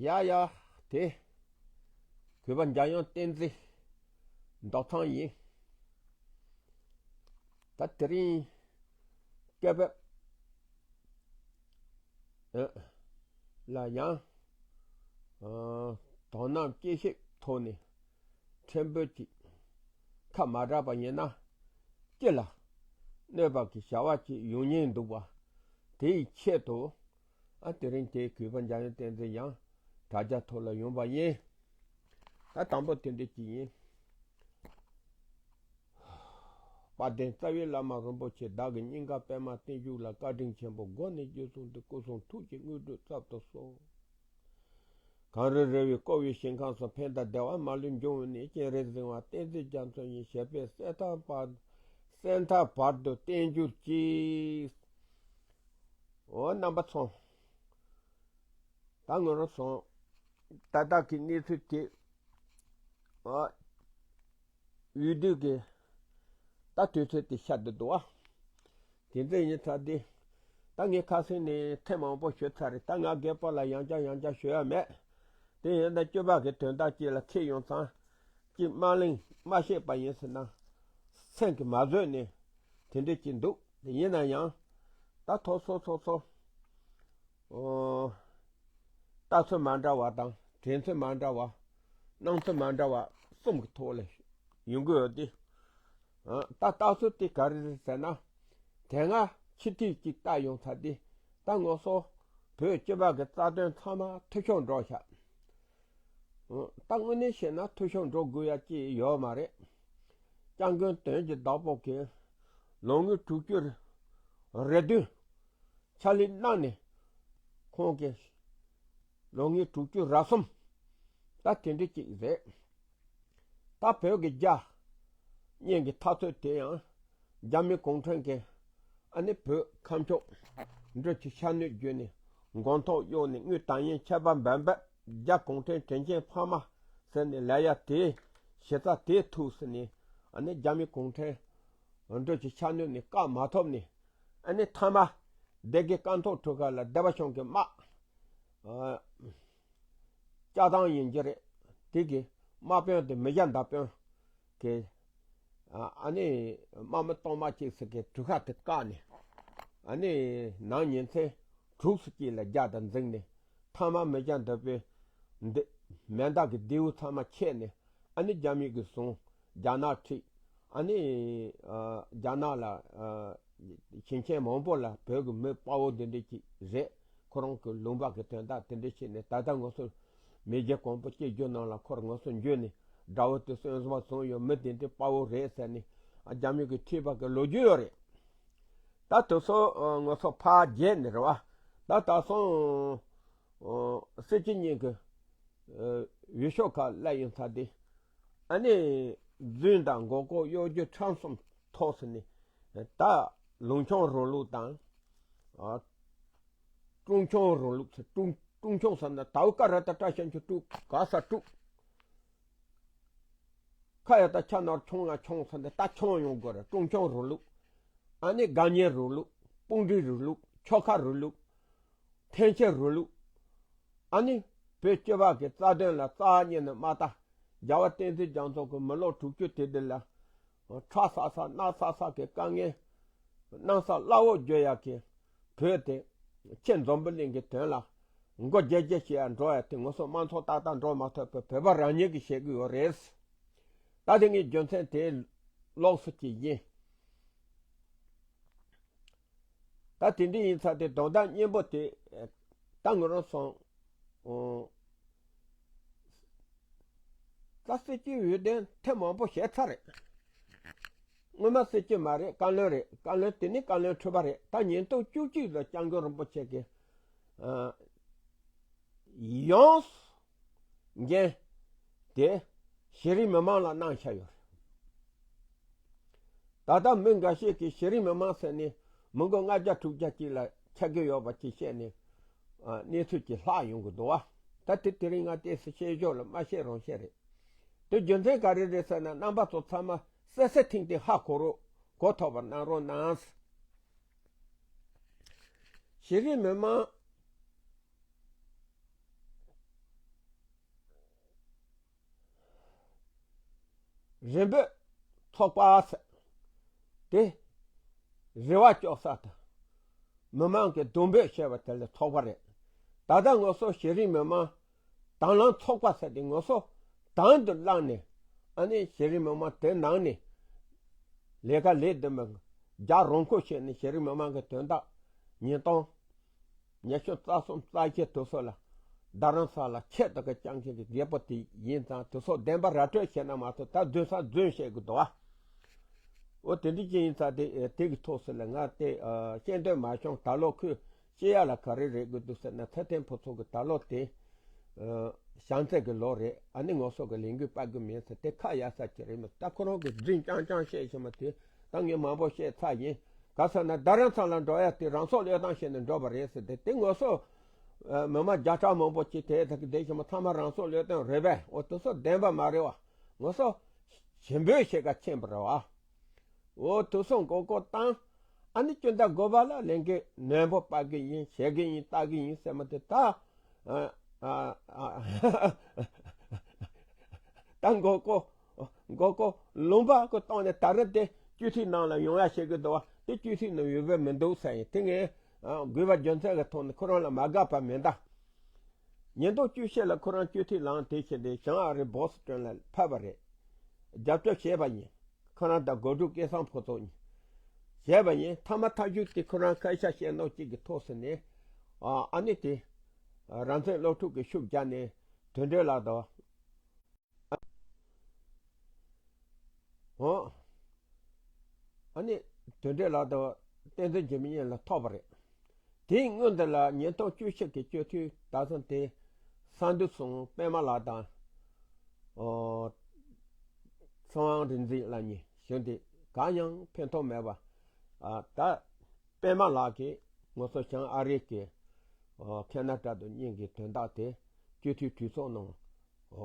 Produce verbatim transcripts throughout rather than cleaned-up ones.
ཡ་ཡ། དེ་གུས་པ་འཇམ་དབྱངས་བསྟན་འཛིན་འདོགས་ཐང་ཡིན། ད་དེ་རིང་སྐད་འབོད་ལ་ཡང་དོ་སྣང་དཔྱད་ཞིབ་ཐོག་ནས་ཕྲན་བུ་ཅིག་ཁ་མ་གྲགས་པ་ཡིན་ན་ཅི་ལ་གནོད་པ་གི་བྱ་བ་ཅིག་ཡོང་ཉེན་འདུག་པ། དེའི་ཆེད་དུ་ཨ་དེ་རིང་དེའི་གུས་པ་འཇམ་དབྱངས་བསྟན་འཛིན་ཡང་དྲ་རྒྱ་ཐོག་ལ་ཡོང་པ་ཡིན། ད་དང་པོ་དེ་འདྲ་ཅིག་ཡིན། དཔལ་ལྡན་རྩ་བའི་བླ་མ་རིན་པོ་ཆེ་བདག་གི་སྙིང་ག་པདྨ་བརྟན་བཞུགས་ལ་བཀའ་དྲིན་ཆེན་པོ་སྒོ་ནས་རྗེས་བཟུང་སྟེ་སྐུ་གསུང་ཐུགས་ཀྱི་དངོས་གྲུབ་བསྩལ་དུ་གསོལ། གངས་རི་ར་བས་བསྐོར་བའི་ཞིང་ཁམས་སུ་ཕན་དང་བདེ་བ་མ་ལུས་འབྱུང་བའི་གནས་སྤྱན་རས་གཟིགས་དབང་བསྟན་འཛིན་རྒྱ་མཚོ་ཡི་ཞབས་པད་སྲིད་མཐའ་བར་སྲིད་མཐའ་བར་དུ་བརྟན་གྱུར་ཅིག། འོ་རྣམ་པ་ཚོ། ད་ང་རང་ཚོ་ད་ལྟ་གི་གནས་ཚུལ་དེ་འོ་འོས་བསྡུ་གི་ད་དུས་ཚོད་དེ་ཤར་དུ་འདུག་ཨ། དེ་འདྲ་ཡིན་ཙང་དེ་ད་ངས་ཁ་སང་ནས་ཐེངས་མང་པོ་ཞུས་ཚར་རེད། ད་ང་རྒན་པ་ལ་ཡང་བསྐྱར་ཡང་བསྐྱར་ཞུ་ཡ་མེད། དེ་ཡིན་ན་སྐྱོ་བ་གི་དོན་དག་ཅིག་ལ་ཁྱེད་ཡོང་ཙང་ཅིག་མ་གླེང་མ་བཤད་པ་ཡིན་ཟེར་ན་སེམས་ཀྱི་མ་བཟོད་ནས་དེ་འདྲ་ཅིག་འདུག་དེ་ཡིན་ན་ཡང་ད་ཐོག་སོ་སོ་སོ། ཨོ། ལྟ་ཚུལ་མ་འདྲ་བ་དང་དྲན་ཚུལ་མ་འདྲ་བ། སྣང་ཚུལ་མ་འདྲ་བ་གསུམ་གྱི་ཐོག་ལ་ཡོང་གི་ཡོད་དེ། ཨ། ད་ལྟ་ཚུལ་དེ་ག་རེ་རེད་ཟེར་ན། དེ་སྔ་ཕྱི་དུས་གཅིག་ལྟ་ཡོང་ཚར་དེ། ད་ང་ཚོ་བོད་སྤྱི་པ་གི་རྩ་དོན་ཚང་མ་འཐུས་ཤོར་འགྲོ་ཤག་ཨ། ད་དངོས་གནས་བཤད་ན་འཐུས་ཤོར་འགྲོ་དགོས་ཡ་ཅིག་ཡོད་མ་རེད། སྐྱབས་མགོན་དོན་གྱི་བདག་པོ་གིས་ལོ་ངོ་དྲུག་ཅུ་རེ་བདུན་ཕྱག་ལས་གནང་ནས་ཁོང་གིས་ལོ་ངོ་དྲུག་ཅུ་རེ་གསུམ་ད་དེ་འདྲ་ཅིག་རེད། ད་བོད་ཀྱི་རྒྱ་གཉན་གྱི་འཐབ་རྩོད་དེ་ཡང་རྒྱ་མི་གུང་ཁྲན་གྱིས་ཨ་ནི་བོད་ཁམས་ཕྱོགས་འབྲུག་གི་ཤར་ནུབ་བརྒྱུད་ནས་མགོ་ཐོག་གཡོགས་ནས་དངུལ་དང་ཡན་ཆད་པ་འབེན་པ་རྒྱ་གུང་ཁྲན་དྲིན་ཆེན་ཕ་མ་ཟེར་ནས་ལབ་ཡ་དེ་གཞི་རྩ་དེ་ཐུག་ཟེར་ནས་ཨ་ནི་རྒྱ་མི་གུང་ཁྲན་འབྲུག་གི་ཤར་ནུབ་ནས་བཀག་མ་ཐུབ་ནས་ཨ་ནི་མཐའ་མ་སྡེ་དགེ་རྐང་ཐང་གྲུ་ཁ་ལ་སྡེ་པ་ཆུང་གི་དམག་ཨ། ལྕགས་ཐང་ཡིན་གྱི་རེད། དེ་གི་དམག་དཔོན་དེ་མི་རྒྱ་མདའ་དཔོན་གི་ཨ་ནི་དམག་མི་སྟོང་མ་གཅིག་ཟེར་གི་གྲུ་ཁ་དེ་བཀག་ནས་ཨ་ནི་ནང་ཉིན་མཚན་དྲུག་ཙམ་གཅིག་ལ་རྒྱ་དང་འཛིང་ནས་མཐའ་མ་མི་རྒྱ་མདའ་དཔོན་འདི་མེ་མདའ་གི་མདེའུ་ཚང་མ་ཆད་ནས་ཨ་ནི་རྒྱ་མི་གི་བཟུང་རྒྱ་ནག་ཁྲིད། ཨ་ནི་ཨ་རྒྱ་ནག་ལ་ཨ་ཞིང་ཆེན་མང་པོ་ལ་བོད་ཀྱི་མི་དཔའ་བོ་འདི་འདྲ་ཅིག་རེད། ཁོ་རང་གི་ལུང་པ་གི་དོན་དག་དེ་འདྲ་བྱས་ནས་ད་ལྟ་ང་ཚོ་མི་རྒྱ་གོང་བུ་སྐྱེ་རྒྱུ་ནང་ལ་ཁོར་ང་ཚོ་འཇུས་ནས་དགྲ་བོ་དེ་སོན་བཟུང་བ་བཟུང་ཡོད། མི་དེ་འདྲ་དཔའ་བོ་རེད་ཟེར་ནས་ཨ་རྒྱ་མི་གི་ཁྲིད་པ་གི་ལོ་རྒྱུས་ཡོད་རེད། ད་དེ་ཚོ་ང་ཚོ་ཕར་བརྗེད་ནས་རེད་བ། ད་ད་སོང་སྲིད་སྤྱི་གཉིས་ཀྱི་འོས་ཤོག་ཁག་སླེབས་ཡོང་ཚར་དེ། ཨ་ནི་རྫུན་དང་མགོ་སྐོར་གཡོ་སྒྱུ་ཁྲམ་གསུམ་ཐོག་ཟེར་ནས་ད་ལུང་ཆུང་རོང་ལུགས་དང་ཨ་ཀྲུང་ཆུང་རོང་ལུགས་ཟེར། ཀྲུང་ཀྲུང་ཆུང་ཟེར་ན་ད་འུ་ཀ་ར་ད་བཀྲ་ཤིས་ཆུ་དཀྲུག་ག་ས་དཀྲུག་ཁ་ཡ་ད་ཆ་ནོར་ཆུང་ང་ཆུང་ཟེར་ནས་ད་ཆུང་ཡོང་དགོས་རེད། ཀྲུང་ཆུང་རོང་ལུགས། ཨ་ནི་དགའ་ཉེ་རོང་ལུགས། སྤུན་འདྲེས་རོང་ལུགས། ཆོལ་ཁ་རོང་ལུགས། འཐེན་འཁྱེར་རོང་ལུགས། ཨ་ནི་བོད་སྤྱི་པ་གི་རྩ་དོན་ལ་རྩ་བ་ཉིད་ནས་མ་ལྟ། རྒྱལ་བ་བསྟན་འཛིན་རྒྱ་མཚོ་གི་མི་ལོ་དྲུག་ཅུ་དེ་འདི་ལ་ཁྲག་ཟག་ཟག་སྣ་ཟག་ཟག་གི་དཀའ་ངལ་གནམ་ས་བླ་འོག་བརྗོད་ཡག་གི་བོད་དེ་ཁྱེད་འཛམ་བུ་གླིང་གི་དོན་ལ་མགོ་རྒྱལ་རྒྱལ་བྱེད་ཡ་འགྲོ་ཡ་དེ་ང་ཚོ་དམངས་གཙོ་ཏག་ཏག་འགྲོ་མ་ཐུབ་པའི་བོད་པ་རང་ཉིད་ཀྱིས་བྱེད་ཀྱི་ཡོད་རེད། ད་དེ་ངས་རྒྱུ་མཚན་དེ་ལོགས་སུ་ཅིག་ཡིན། ད་དེ་འདྲ་ཡིན་ཙང་དེ་དོན་དག་སྙན་པོ་དེ་ད་ང་རང་སོང་། ད་སྲིད་སྤྱིའི་འོས་བསྡུ་ཐེངས་མང་པོ་བྱས་ཚར་རེད། སྔོན་མ་སྲིད་སྤྱི་མ་རེད། བཀའ་བློན་རེད། བཀའ་བློན་དེ་ནས་བཀའ་བློན་ཁྲི་པ་རེད། ད་ཉིས་སྟོང་བཅུ་གཅིག་ལ་སྐྱབས་མགོན་རིན་པོ་ཆེ་གིས་ཡོངས་འགན་དེ་གཞི་རིམ་མི་མང་ལ་གནང་བཞག་ཡོད་རེད། ད་ལྟ་མི་འགའ་ཤས་ཀྱིས་གཞི་རིམ་མི་མང་ཟེར་ནས་མི་མགོ་ལྔ་བརྒྱ་དྲུག་བརྒྱ་ཅིག་ལ་ཆགས་ཀྱི་ཡོད་པ་ཅིག་བཤད་ནས་གནས་ཚུལ་ཅིག་ལྷག་ཡོང་གི་འདུག་བ། ད་དེ་དེ་རིང་ང་ཏོག་ཙམ་བཤད་ཞོར་ལ་མ་བཤད་རང་བཤད་རེད། དེ་རྒྱུ་མཚན་ག་རེ་རེད་ཟེར་ན་རྣམ་པ་ཚོ་ཚང་མ་གསལ་གསལ་ཐིང་ཐིང་ཧ་གོ་རོགས་གོ་ཐུབ་པ་གནང་རོགས་གནང་། གཞི་རིམ་མི་མང་ རེ་འབོད་ཚོགས་པ་ཟེར། དེ་རེ་བ་བཅོལ་ས་དང་། མི་མང་གི་སྡུག་འབོད་བྱས་པ་དེ་ལ་ཚོགས་པ་རེད། ད་ལྟ་ང་ཚོ་གཞི་རིམ་མི་མང་དྭང་བླངས་ཚོགས་པ་ཟེར་དེ་ང་ཚོ་དང་དུ་བླངས་ནས། ཨ་ནི་གཞི་རིམ་མི་མང་དེ་ནང་ནས་ལས་ཀ་ལས་དུ་མི་རྒྱག་རོགས་སྐྱོར་བྱས་ནས། གཞི་རིམ་མི་མང་གི་དོན་དག་ཉིས་སྟོང་ཉི་ཤུ་རྩ་གསུམ་རྩ་བཞི་དུས་ཚོད་ལ་རྡ་རམ་ས་ལ་ཆེད་དུ་གི་སྐྱབས་མགོན་གྱི་རྒྱལ་པོ་དེ་ཡིན་ཙང་། དུས་ཚོད་བདེན་པ་ར་སྤྲོད་བྱས་ན་མ་གཏོགས་ད་རྫུན་ས་རྫུན་བཤད་དགོས་འདུག་ཨ། འོ་དེ་འདྲ་ཅིག་ཡིན་ཙང་དེ་དེ་གི་ཐོག་སུ་ལ་ང་དེ་ཤེས་འདོད་མ་བྱུང་། ད་ལོ་ཁོས་ཤེས་ཡ་ལ་ག་རེ་རེད་དགོས་འདུག་ཟེར་ན། ཚེ་བརྟན་ཕུན་ཚོགས་ཀྱི་ད་ལོ་དེ་བྱམས་བརྩེ་གི་ལོ་རེད། ཨ་ནི་ང་ཚོ་གི་ལས་འགུལ་སྤར་གི་མིན་ཟེར་དེ་ཁ་ཡ་ས་ཅིག་རེད་མོད། ད་ཁོ་རང་གི་རྫུན་རྐྱང་རྐྱང་བཤད་བཞིན་པ་དེ་ད་ངས་མང་པོ་བཤད་ཚར་ཡིན། ག་ཟེར་ན་རྡ་རམ་ས་ལ་འགྲོ་ཡ་དེ་རང་སྲོག་བློས་བཏང་བྱས་ནས་འགྲོ་བ་རེད་ཟེར་ཏེ། དེ་ང་ཚོ་མི་མང་བརྒྱ་ཕྲག་མང་པོ་ཅིག་དེ་དག་གི་བསྡད་བཞིན་པ་ཚང་མ་རང་སྲོག་བློས་བཏང་རེད་པས། འོ་དེ་ཚོ་བདེན་པ་མ་རེད་བ། ང་ཚོ་ཞིབ་འབྱོར་བྱེད་ག་ཕྱིན་པ་རེད་བ། འོ་དེ་ཚོ་མགོ་སྐོར་བཏང་། ཨ་ནི་སྤྱི་ཟླ་དགུ་པ་ལ་ལས་འགུལ་ནན་པོ་སྤར་གི་ཡིན། བྱེད་གི་ཡིན། ལྟ་གི་ཡིན་ཟེར་མ་དེ་ད། ཨ་ཨ་ཨ། ད་མགོ་སྐོར་མགོ་སྐོར་ལུང་པ་གི་སྟེང་ནས་ད་རེས་དེ་སྤྱི་འཐུས་ནང་ལ་ཡོང་ཡ་བྱེད་གི་འདུག་བ། དེ་སྤྱི་འཐུས་ནང་ཡོད་པ་མི་འདུག་ཟེར་ཡིན། དེ་ངས་དགོས་པ་རྒྱུ་མཚན་གི་ཐོག་ནས་ཁོ་རང་ལ་མ་དགའ་བ་མིན་ད། ཉིས་སྟོང་བཅུ་བཞི་ལ་ཁོ་རང་སྤྱི་འཐུས་ལངས་དེ་བྱས་ཏེ་བྱང་ཨ་རི་བྷོ་སི་ཊོན་ལ་ཕེབས་པ་རེད། རྒྱབ་སྐྱོར་བྱས་པ་ཡིན། ཁོ་རང་དང་གོ་སྒྲུབ་སྐལ་བཟང་ཕུན་ཚོགས་གཉིས་བྱས་པ་ཡིན། མཐའ་མ་མཐའ་མཇུག་དེ་ཁོ་རང་སྐད་ཆ་བཤད་ནོ་གཅིག་གི་ཐོག་སུ་ནས། ཨ་ཨ་ནི་དེ་རང་བཙན་སློབ་ཕྲུག་གི་ཤུགས་རྒྱག་ནས་དོན་འགྲེལ་ལགས་དང་། ཨོ། ཨ་ནི་དོན་འགྲེལ་ལགས་དང་བསྟན་འཛིན་འཇིགས་མེད་གཉིས་ལ་ཐོབ་པ་རེད། དེའི་སྔོན་དུ་ལ་ཉིས་སྟོང་བཅུ་གཅིག་གི་སྤྱི་འཐུས་ད་ཐེངས་དེ་གསར་འདུག་སོང་། པད་མ་ལགས་དང་། ཨོ། ཚེ་དབང་རིག་འཛིན་ལགས་གཉིས་བཞུགས་ཏེ་གང་ཡང་ཕན་ཐོགས་མེད་པ། ཨ་ད་པད་མ་ལགས་ཀྱིས་ང་ཚོ་བྱང་ཨ་རི་གི་ཨོ་ཁེ་ན་ཌ་དུ་གཉིས་ཀྱི་དོན་དག་དེ་སྤྱི་འཐུས་གྲོས་ཚོགས་ནང་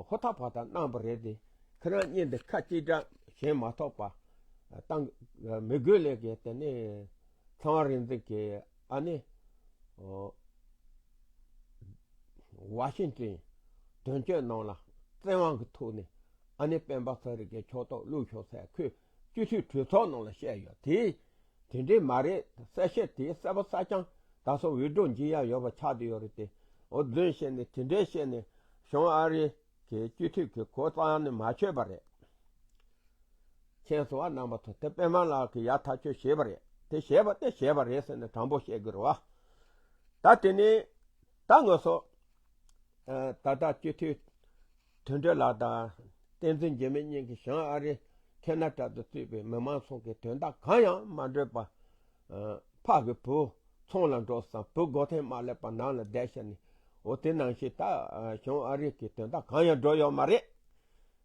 ཧུར་ཐག་བར་ཐག་གནང་བ་རེད་དེ། ཁྱེད་རང་གཉིས་འདི་ཁ་གཅིག་གྲགས་གཞན་མ་ཐོགས་པ་བཏང་མི་དགོས་ལས་ཀྱི། དེ་ནས་ཚེ་དབང་རིག་འཛིན་གྱིས་ཨ་ནི་ཝ་ཤིང་ཏོན་དོན་གཅོད་ནང་ལ་བཙན་དབང་གི་ཐོག་ནས་ཨ་ནི་སྤེན་པ་ཚེ་རིང་གི་ཕྱོགས་གཏོགས་བླུགས་ཤོག་ཟེར་ཁོས་སྤྱི་འཐུས་གྲོས་ཚོགས་ནང་ལ་བཤད་ཡོད་དེ། དེ་འདྲས་མ་རེད། གསལ་བཤད་དེ་གསལ་པོ་གསལ་རྐྱང་ད་སོ་འུད་སྒྲོག་འབྱིན་ཡ་ཡོད་པ་ཆགས་བསྡད་ཡོད་རེད་དེ། འོ་རྫུན་བཤད་ནས་དེ་འདྲས་བཤད་ནས་བྱང་ཨ་རི་གི་སྤྱི་འཐུས་ཀྱི་གོ་རྩ་ནས་མ་ཆོད་པ་རེད། མཁྱེན་སོང་བ་རྣམ་པ་ཚོ། དེ་པད་མ་ལགས་ཀྱིས་ཡག་ཐག་ཆོད་བྱས་པ་རེད། དེ་བྱས་པ་དེ་བྱས་པ་རེད་ཟེར་ནས་དྲང་པོ་བཤད་དགོས་རེད་བ། ད་དེ་ནས་ད་ང་ཚོ་ད་ལྟ་སྤྱི་འཐུས་དོན་གྲུབ་ལགས་དང་བསྟན་འཛིན་འཇིགས་མེད་གཉིས་ཀྱིས་བྱང་ཨ་རི་ཁེ་ན་ཌ་དུ་བཙུགས་པའི་མི་མང་ཚོ་གི་དོན་དག་གང་ཡང་མ་འགྲོས་པ། ཕ་གི་བུ་ཚོང་ལ་འགྲོ་བསམ་བུ་སྒོ་ཐེངས་མ་སླེབས་པ་ནང་ལ་བསྡད་བྱས་ནས། འོ་དེ་ནང་བཞིན་ད་བྱང་ཨ་རི་གི་དོན་དག་གང་ཡང་འགྲོ་ཡོད་མ་རེད།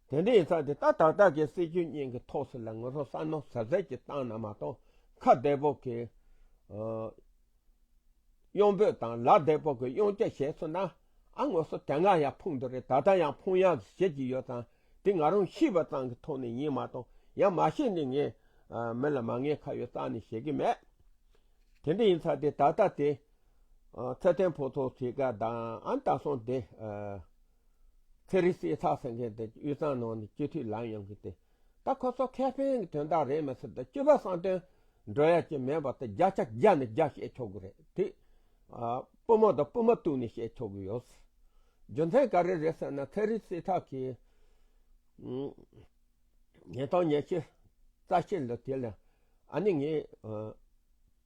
དེ་འདྲ་ཡིན་ཙང་དེ་ད་ད་ལྟ་གི་སྲིད་བྱུས་གཉིས་ཀྱི་ཐོག་སུ་ལ་ང་ཚོ་བསམ་བློ་གཟབ་གཟབ་ཀྱིས་བཏང་ན་མ་གཏོགས་ཁ་བདེ་པོ་གི་གཡོ་འབོད་དང་ལག་བདེ་པོ་གི་གཡོ་སྐྱེལ་བྱས་སོང་ན། ཨ་ང་ཚོ་དེ་སྔ་ཡང་ཕུང་འདུག་རེད། ད་ལྟ་ཡང་ཕུང་ཡག་བྱེད་ཀྱི་ཡོད་ཙང་། དེ་ང་རང་ཤི་བ་ཙམ་གྱི་ཐོག་ནས་ཡིན་མ་གཏོགས་ཡང་མ་ཤི་ནས་ངས་མི་ལ་མ་ངན་ཁ་ཡོད་རྩ་ནས་བྱེད་ཀྱི་མེད། དེ་འདྲ་ཡིན་ཙང་དེ་ད་ལྟ་དེ་ཚེ་བརྟན་ཕུན་ཚོགས་ཟེར་ག་དང་། ཨ་ད་སོང་དེ་ཚེ་རིང་བསེ་ཚ་ཟེར་མཁན་དེ་དབུས་གཙང་ནང་ནས་སྤྱི་འཐུས་ལངས་ཡོང་གི་དེ། ད་ཁོ་ཚོ་ཁེ་ཕན་གྱི་དོན་དག་རེད་མ་ཟད། ད་སྤྱི་པ་གསང་དོན་འགྲོ་ཡ་ཅིག་མེད་པ་དེ་བརྒྱ་ཆ་བརྒྱ་ནས་བརྒྱ་བཤད་ཆོག་གི་རེད་དེ། ཨ་པུས་མོ་དང་པུས་མོ་གཏུགས་ནས་བཤད་ཆོག་གི་ཡོད། རྒྱུ་མཚན་ག་རེ་རེད་ཟེར་ན། ཚེ་རིང་བསེ་ཚ་གིས་ཉིས་སྟོང་ཉི་ཤུ་རྩ་བཞི་ལོ་དེ་ལ་ཨ་ནི་ངས་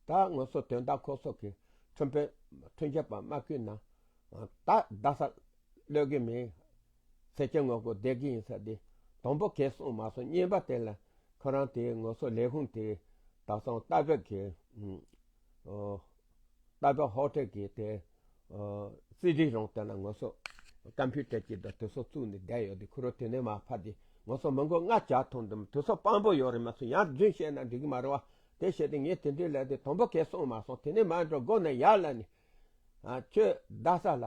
ད་ང་ཚོ་དོན་དག་ཁོ་ཚོ་གི་ཁྲིམས་དཔོན་ཁྲིམས་ཞིབ་པ་མ་བསྐོས་ན། ད་རྡ་ས་གློད་གི་མིན། ཟེར་གྱི་ངོ་རྒོལ་བསྡད་གི་ཡིན་ཟེར་ཏེ། དང་པོ་གས་གསུངས་མ་སོང་། གཉིས་པ་དེ་ལ་ཁོ་རང་དེ་ང་ཚོ་ལས་ཁུངས་དེ་ད་སོང་རྟ་བོད་ཀྱི་ཨོ་རྟ་བོད་ཧོ་ཊེལ་གྱི་དེ་ཨོ་སི་ཌི་རུམ་དེ་ན་ང་ཚོ་ཀམ་པུ་ཊར་གྱི་ད་དེ་ཚོ་བཙུགས་ནས་བསྡད་ཡོད་དེ། ཁོ་རང་དེ་ནས་མར་ཕར་དེ་ང་ཚོ་མི་མགོ་ལྔ་བརྒྱ་ཐོན་འདུག་དེ་ཚོ་དཔང་པོ་ཡོད་རེད་མ་གཏོགས་ཡང་རྫུན་བཤད་ན་འགྲིག་གི་མ་རེད་བ། དེ་བྱས་ཏེ་ངས་དེ་འདྲའི་ལབ་དེ་དང་པོ་གས་གསུངས་མ་སོང་། དེ་ནས་མར་འགྲོ་སྒོ་ནས་ཡར་ལ་ནི། ཨ་ཁྱོད་རྡ་ས་ལ་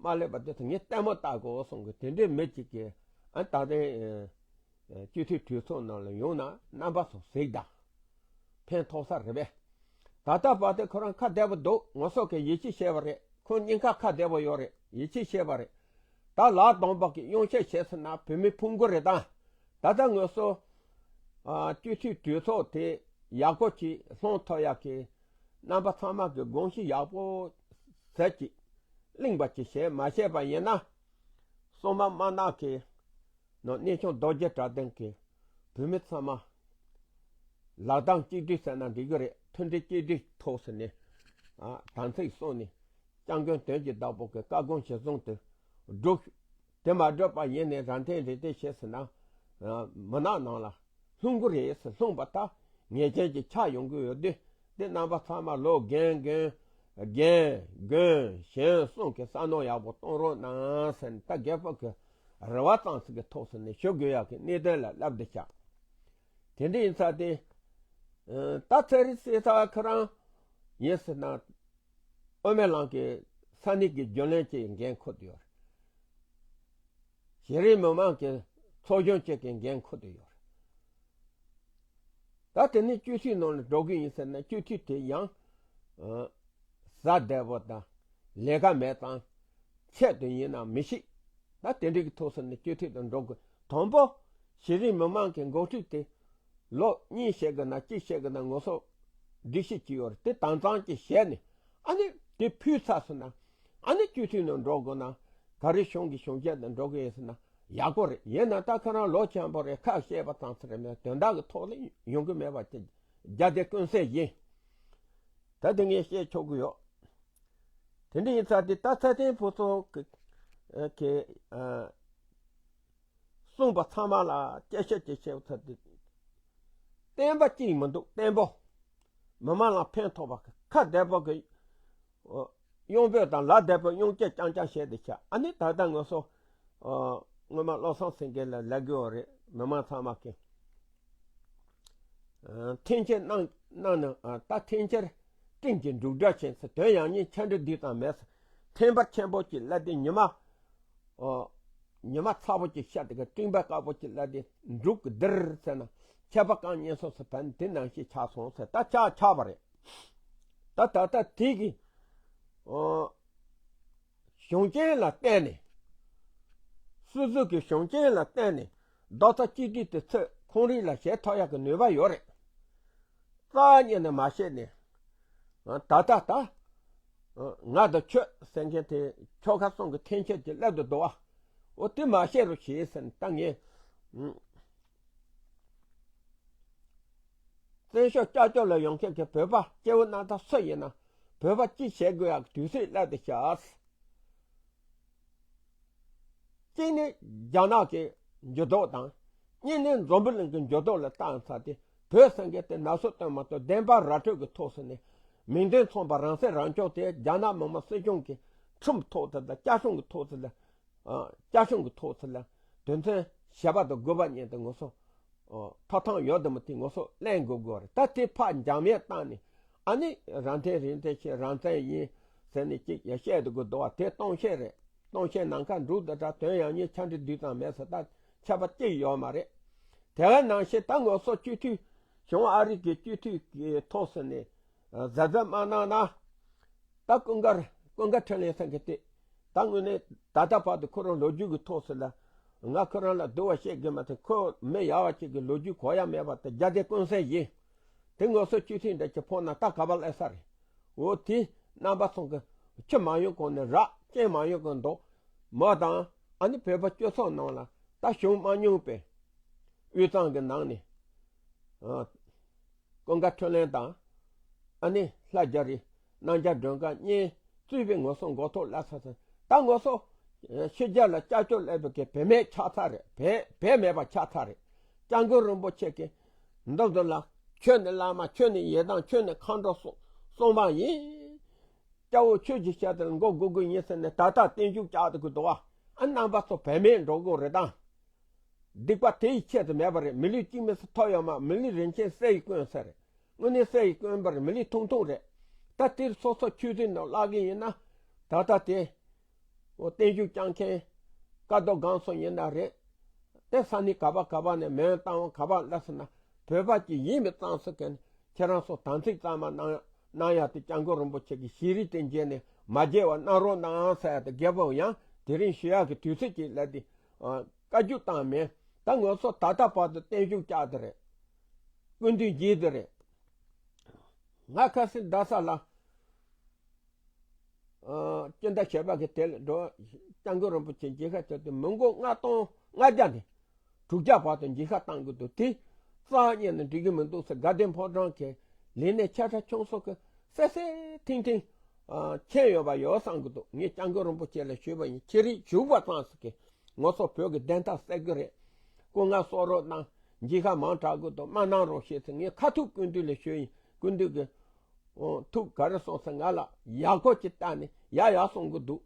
མ་སླེབས་པ་དེ་ཚོ་ངས་ལྟད་མོ་ལྟ་དགོས་གསུང་གི། དེ་འདྲའི་མི་གཅིག་གིས་ཨ་ད་ལྟའི་སྤྱི་འཐུས་གྲོས་ཚོགས་ནང་ལ་ཡོང་ན་རྣམ་པ་ཚོ་གཟིགས་དང་། ཕན་ཐོགས་ས་རེད་པས། ད་ལྟ་བར་དེ་ཁོ་རང་ཁ་བདེ་པོ་འདུག་ང་ཚོ་གིས་ཡིད་ཆེས་བྱས་པ་རེད། ཁོ་སྙིང་ཁ་ཁ་བདེ་པོ་ཡོད་རེད། ཡིད་ཆེས་བྱས་པ་རེད། ད་ལག་སྡོམ་པ་གི་གཡོ་བཤད་བྱས་ཟིན་ན་བོད་མི་ཕུང་གི་རེད་ད། ད་ལྟ་ང་ཚོ་ ཨ་སྤྱི་འཐུས་གྲོས་ཚོགས་དེ་ཡག་པོ་ཅིག་སློང་ཐུབ་ཡག་གི་རྣམ་པ་ཚང་མ་གི་དགོངས་གཞི་ཡག་པོ་ཟེར་ཅིག་གླེང་བ་ཅིག་བྱས་མ་བྱས་པ་ཡིན་ན། སྲུང་མ་དམར་ནག་གི་ནང་གནས་ཆུང་རྡོ་རྗེ་གྲགས་ལྡན་གྱི་བོད་མི་ཚང་མ་ལག་གདང་གཅིག་སྒྲིལ་ཟེར་ན་འགྲིག་གི་རེད། མཐུན་སྒྲིལ་གཅིག་སྒྲིལ་ཐོག་ཟེར་ནས་ཨ་དམ་ཚིག་སྲུང་ནས་སྐྱབས་མགོན་དོན་གྱི་བདག་པོ་གི་བཀའ་དགོངས་གཞིར་བཟུང་དུ་བསྒྲུབས། དེ་མ་བསྒྲུབས་པ་ཡིན་ནས་རང་འཐེན་རེ་འཐེན་བྱས་ཟེར་ན། ཨ་མུན་ནག་ནང་ལ་ལྷུང་གི་རེད་ཟེར། ལྷུང་བ་ད་ངེས་ཅན་གྱི་ཆགས་ཡོང་གི་ཡོད་དུས། འདི་རྣམ་པ་ཚང་མ་ལོ་རྒན་རྒན་རྒན་རྒན་གཞོན་གསུམ་གྱི་བསམ་མནོ་ཡག་པོ་གཏོང་རོགས་གནང་ཟེར་ནས། ད་རྒད་པོ་གི་རེ་བ་ཙམ་ཞིག་གི་ཐོག་ཟེར་ནས་ཞུ་དགོས་ཡག་གི་གནད་དོན་ལ་ལབ་བསྡད་ཤག་དེ་འདྲ་ཡིན་ཙང་དེ། ཨ་ད་ཚེ་རིང་བསོད་ནམས་ཁོ་རང་ཡིན་ཟེར་ན། དབུ་མའི་ལམ་གྱི་ས་གནས་ཀྱི་རྒྱུན་ལས་ཅིག་འགན་འཁུར་དུ་ཡོད་རེད། གཞི་རིམ་མི་མང་གི་ཚོགས་གཞོན་ཅིག་གི་འགན་འཁུར་དུ་ཡོད་རེད། ད་དེ་ནས་སྤྱི་འཐུས་ནང་ལ་འགྲོ་གི་ཡིན་ཟེར་ན། སྤྱི་འཐུས་དེ་ཡང་ཨ་བཟའ་བདེ་པོ་དང་ལས་ཀ་མེད་དང་ཆེད་དུ་ཡིན་ན་མི་ཤེས། ད་དེ་འདྲ་གི་ཐོག་ཟེར་ནས་སྤྱི་འཐུས་དུ་འགྲོ་དགོས། དང་པོ་གཞི་རིམ་མི་མང་གི་འགོ་ཁྲིད་དེ་ལོ་གཉིས་བྱེད་དགོས་ན་གཅིག་བྱེད་དགོས་ན་ང་ཚོ་སྒྲིག་གཞི་གཅིག་ཡོད་རེད། དེ་དྭངས་གཙང་གཅིག་བྱས་ནས། ཨ་ནི་དེ་ཕུལ་ཚར་སོང་ན། ཨ་ནི་སྤྱི་འཐུས་ནང་འགྲོ་དགོས་ན། ག་རེ་གཞུང་གི་གཞུང་ཆེན་དུ་འགྲོ་གི་ཡིན་ཟེར་ན་ཡག་པོ་རེད། ཡིན་ན་ད་ཁོ་རང་ལོ་ཆེན་པོ་རེད། ཁ་བཤད་པ་ཙམ་ཞིག་རེད་མེད། དོན་དག་གི་ཐོག་ལ་ཡོང་གི་མེད་པ་དེ་རྒྱ་སྡེ་ཀུན་གསལ་ཡིན། ད་དེ་ངས་བཤད་ཆོག་གི་ཡོད། དེ་འདྲ་ཡིན་ཙང་དེ་ད་ཚེ་བརྟན་ཕུན་ཚོགས་ཀྱི་ཨ་གི་ཨ་གསུངས་པ་ཚང་མ་ལ་སྐྱེ་ཤ་སྐྱེ་ཤ་ཚ་དེ་བསྟན་པ་གཅིག་མི་འདུག་བརྟན་པོ། མི་མང་ལ་ཕན་ཐོགས་པ་ཁ་བདེ་པོ་གི་གཡང་འབོད་དང་ལ་བདེ་པོ་གཡང་སྐྱེས་རྐྱང་རྐྱང་བྱས་ཏེ་བྱ། ཨ་ནི་ད་ལྟ་ང་ཚོ་སྔོན་མ་བློ་བཟང་སེང་གེ་ལ་ལབ་དགོས་པ་རེད། མི་མང་ཚང་མ་གི་འཐེན་འཁྱེར་གནང་གནང་ནས། ད་འཐེན་འཁྱེར་སྤྲིན་གྱི་འབྲུག་སྒྲ་ཆེན་ཟེར། དོན་ཡང་སྙིང་ཆ་འགྲིག་དུས་དང་མེད་ཟེར། འཐེན་པ་ཆེན་པོ་གཅིག་སླེབས་ཏེ་ཉི་མ། ཨོ། ཉི་མ་ཚ་པོ་གཅིག་ཤར་དེ་ག་སྤྲིན་པ་དཀར་པོ་གཅིག་སླེབས་ཏེ་འབྲུག་གི་ལྡིར་ཟེར་ན། ཆད་པ་གང་ཉན་སོང་ཟེར། བན་དེ་ནང་བཞིན་ཆགས་སོང་ཟེར། ད་ཆགས་ཆགས་པ་རེད། ད་ད་ལྟ་དེ་གི་ཨོ། གཞུང་ཆེན་ལ་བརྟེན་ནས། སོ་སོ་གི་གཞུང་ཆེན་ལ་བརྟེན་ནས་རྡོག་རྩ་གཅིག་སྒྲིལ་དུ་ཚུད། ཁོང་རིགས་ལ་བྱེད་ཐུབ་ཡག་གི་ནུས་པ་ཡོད་རེད། རྩ་བ་ཉིད་ནས་མ་བཤད་ནས། ད་ལྟ་ད། ང་དང་ཁྱོད་ཟེར་མཁན་དེ་ཁྱོ་ག་གསུམ་གྱི་འཐེན་འཁྱེར་གྱི་སླེབས་དུ་འདུག་བ། འོ་དེ་མ་བཤད་རོགས་བྱེད་ཟེར་ནས་ད་ངས། བཙན་བྱོལ་སྐྱབས་བཅོལ་ལ་ཡོང་མཁན་གྱི་བོད་པ་སྐྱེ་བོ་རྣམ་དག་སུ་ཡིན་ན་བོད་པ་གཅིག་བྱེད་དགོས་ཡག་གི་དུས་ཚོད་སླེབས་དུ་བཞག་གཅིག་ནི་རྒྱ་ནག་གི་འགྱུར་ལྡོག་དང་། གཉིས་ནི་འཛམ་བུ་གླིང་གི་འགྱུར་ལྡོག་ལ་བལྟས་ཚར་ཏེ། བོད་ཟེར་མཁན་དེ་ན་ཟུག་བཏོན་མ་གཏོགས་བདེན་པ་ར་སྤྲོད་ཀྱི་ཐོག་ཟེར་ནས། མིང་དོན་མཚུངས་པ་རང་སྲིད་རང་སྐྱོང་དེ་རྒྱ་ནག་མི་དམངས་སྲིད་གཞུང་གི་ཁྲིམས་ཐོག་ཏུ་དང་བཅའ་ཁྲིམས་ཀྱི་ཐོག་ཏུ་དང་། བཅའ་ཁྲིམས་ཀྱི་ཐོག་ཏུ་དང་དོན་ཚན་བཞི་པ་དང་དགུ་པ་གཉིས་དེ་ང་ཚོ་ཐོབ་ཐང་ཡོད་དམ་མེད་དེ་ང་ཚོ་གླེང་དགོས་དགོས་རེད། ད་དེ་ཕར་འགྱངས་མེད་བཏང་ནས། ཨ་ནི་རང་འཐེན་རེ་འཐེན་བྱས་རང་བཙན་ཡིན་ཟེར་ནས་གཅིག་ཡ་བཤད་དུ་དགོས་འདུག་བ། དེ་སྟོང་བཤད་རེད། སྟོང་བཤད་ནམ་མཁའ་འགྲོ་དང་འདྲ། དོན་ཡང་སྙིང་ཆ་འགྲིག་དུས་དང་མེད་ཟེར། ད་ཁྱད་པར་གཅིག་ཡོད་མ་རེད། དེ་ག་ནང་བཞིན་ད་ང་ཚོ་སྤྱི་འཐུས། བྱུང་ཨ་རི་གི་སྤྱི་འཐུས་ཀྱི་ཐོག་ཟེར་ནས་གཟབ་གཟབ་མ་གནང་ན། ད་ཀུན་དགའ་ཀུན་དགའ་འཕྲིན་ལས་ཟེར་མཁན་དེ། ད་དངོས་གནས་ད་ལྟ་བར་དུ་ཁོ་རང་ལོ་རྒྱུས་ཀྱི་ཐོག་ཟེར་ལ། ང་ཁོ་རང་ལ་སྡུག་པ་བཤད་དགོས་མ་ཐག་ཁོ་མི་ཡག་པ་ཅིག་གི་ལོ་རྒྱུས་གོ་ཡ་མེད་པ་དེ་རྒྱ་སྡེ་ཀུན་གསལ་ཡིན། དེ་ང་ཚོ་སྤྱི་འཐུས་འདྲ་ཅིག་ཕོག་ན་ད་ག་པར་སླེབས་ས་རེད། འོ་དེ་རྣམ་པ་ཚོ་གི་ཁྱི་མ་ཡོང་གོང་ནས་རག་རྐྱེན་མ་ཡོང་གོང་མདོག་མ་དང་། ཨ་ནི་བོད་པ་སྤྱི་ཚོགས་ནང་ལ་ད་བྱུང་མ་མྱོང་པའི་དབུས་གཙང་གི་ནང་ནས། ཨ། ཀུན་དགའ་འཕྲིན་ལས་དང་། ཨ་ནི་ལྷ་རྒྱ་རི། རྣམ་རྒྱལ་སྒྲོལ་དཀར་གཉིས་གཙོས་པའི་ང་ཚོ་མགོ་ཐོག་སླེབས་ས་ཟེར། ད་ང་ཚོ་ཕྱི་རྒྱལ་ལ་སྐྱབས་བཅོལ་སླེབས་པའི་གི་བུད་མེད་ཆགས་ཚར་རེད། བུད་བུད་མེད་པ་ཆགས་ཚར་རེད། སྐྱབས་མགོན་རིན་པོ་ཆེ་གི་འདི་ཚོ་ལ། ཁྱོད་ནི་བླ་མ། ཁྱོད་ནི་ཡི་དམ། ཁྱོད་ནི་མཁའ་འགྲོ་གསུང་གསུང་པ་ཡིན། སྐྱ་བོ་ཆོས་ཀྱི་ཞལ་དེར་མགོ་སྒུར་དགོས་ཡིན་ཟེར་ནས་ད་ལྟ་བརྟན་བཞུགས་བཅར་དུ་གི་འདུག་བ། ཨ་རྣམ་པ་ཚོ་བུད་མེད་འགྲོ་དགོས་རེད་དང་། སྡིག་པ་དེ་ཡི་ཆེད་དུ་མེད་པ་རེད། མི་ལུས་གཅིག་མི་སྲིད་ཐོབ་ཡོད་མ། མི་ལུས་རིན་ཆེན་གསེར་ཡིས་བསྐོན་ཟེར་རེད། དངོས་གནས་གསེར་ཡིས་བསྐོན་པ་རེད། མི་ལུས་ཐུང་ཐུང་རེད། ད་དེར་སོ་སོ་ཆུད་ཟོས་ནང་བརླག་གི་ཡིན་ན། ད་ལྟ་དེ། འོ་བརྟན་བཞུགས་བསྐྱངས་མཁན། བཀའ་སྡོད་སྒང་སོ་ཡིན་ན་རེད། དེ་ས་གནས་ག་པ་ག་པ་ནས་མོན་རྟ་དབང་ག་པ་སླེབས་སོང་ན། བོད་པ་ཅིག་ཡིན་མིན་གཙང་སེལ་མཁན། ཁྱེད་རང་ཚོ་དམ་ཚིག་གཙང་མ་གནང་གནང་ཡག་དེ་སྐྱབས་མགོན་རིན་པོ་ཆེ་གི་ཞལ་རས་དེ་མཇལ་ནས་མ་མཇལ་བ་གནང་རོགས་གནང་ཟེར་ཡག་དེ། རྒད་པོ་ཡང་དེ་རིང་ཞུ་ཡག་གི་དུས་ཚོད་ཅིག་སླེབས་ཏེ། ཨ། བཀའ་བཀྱོན་བཏང་མེད། ད་ང་ཚོ་ད་ལྟ་བར་དུ་བརྟན་བཞུགས་བཅར་དེ་རེད། སྐུ་མདུན་མཇལ་དུ་རེད། ང་ཁ་སང་རྡ་ས་ལ། ཨ། སྤྱི་ཟླ་བཞི་པ་གི་དེ་ལ་འགྲོ། སྐྱབས་མགོན་རིན་པོ་ཆེ་མཇལ་ཁ་བྱས་ཏེ་མི་མགོ་ལྔ་སྟོང་ལྔ་བརྒྱ་ནས་དྲུག་བརྒྱ་བར་དུ་མཇལ་ཁ་བཏང་གི་འདུག་དེ་རྩ་བ་ཉིད་ནས་འགྲིག་གི་མི་འདུག་ཟེར། དགའ་ལྡན་ཕོ་བྲང་གི་ལས་སྣེ་ཆ་ཚང་ཁྱུང་སོགས་ཀྱིས་སེ་སེ་ཐིང་ཐིང་། ཨ། མཁྱེན་ཡོད་པ་ཡོད་བསམ་གི་འདུག་ངས་སྐྱབས་མགོན་རིན་པོ་ཆེ་ལ་ཞུས་པ་ཡིན། ཁྱེད་རིགས་བཞུགས་པ་ཙམ་ཞིག་གིས་ང་ཚོ་བོད་ཀྱི་བདེན་མཐའ་གསལ་གི་རེད། སྐུ་ངལ་གསོ་རོགས་གནང་། མཇལ་ཁ་མང་དྲགས་གི་འདུག་མ་གནང་རོགས་ཞེས་ཟེར། ངས་ཁ་ཐུག་སྐུ་མདུན་ལ་ཞུས་ཡིན། སྐུ་མདུན་གྱིས། ཨོ། ཐུགས་ག་རེ་གསུངས་ཟེར། ང་ལ་ཡག་པོ་ཅིག་བལྟས་ནས་ཡག་ཡག་གསུང་གི་འདུག་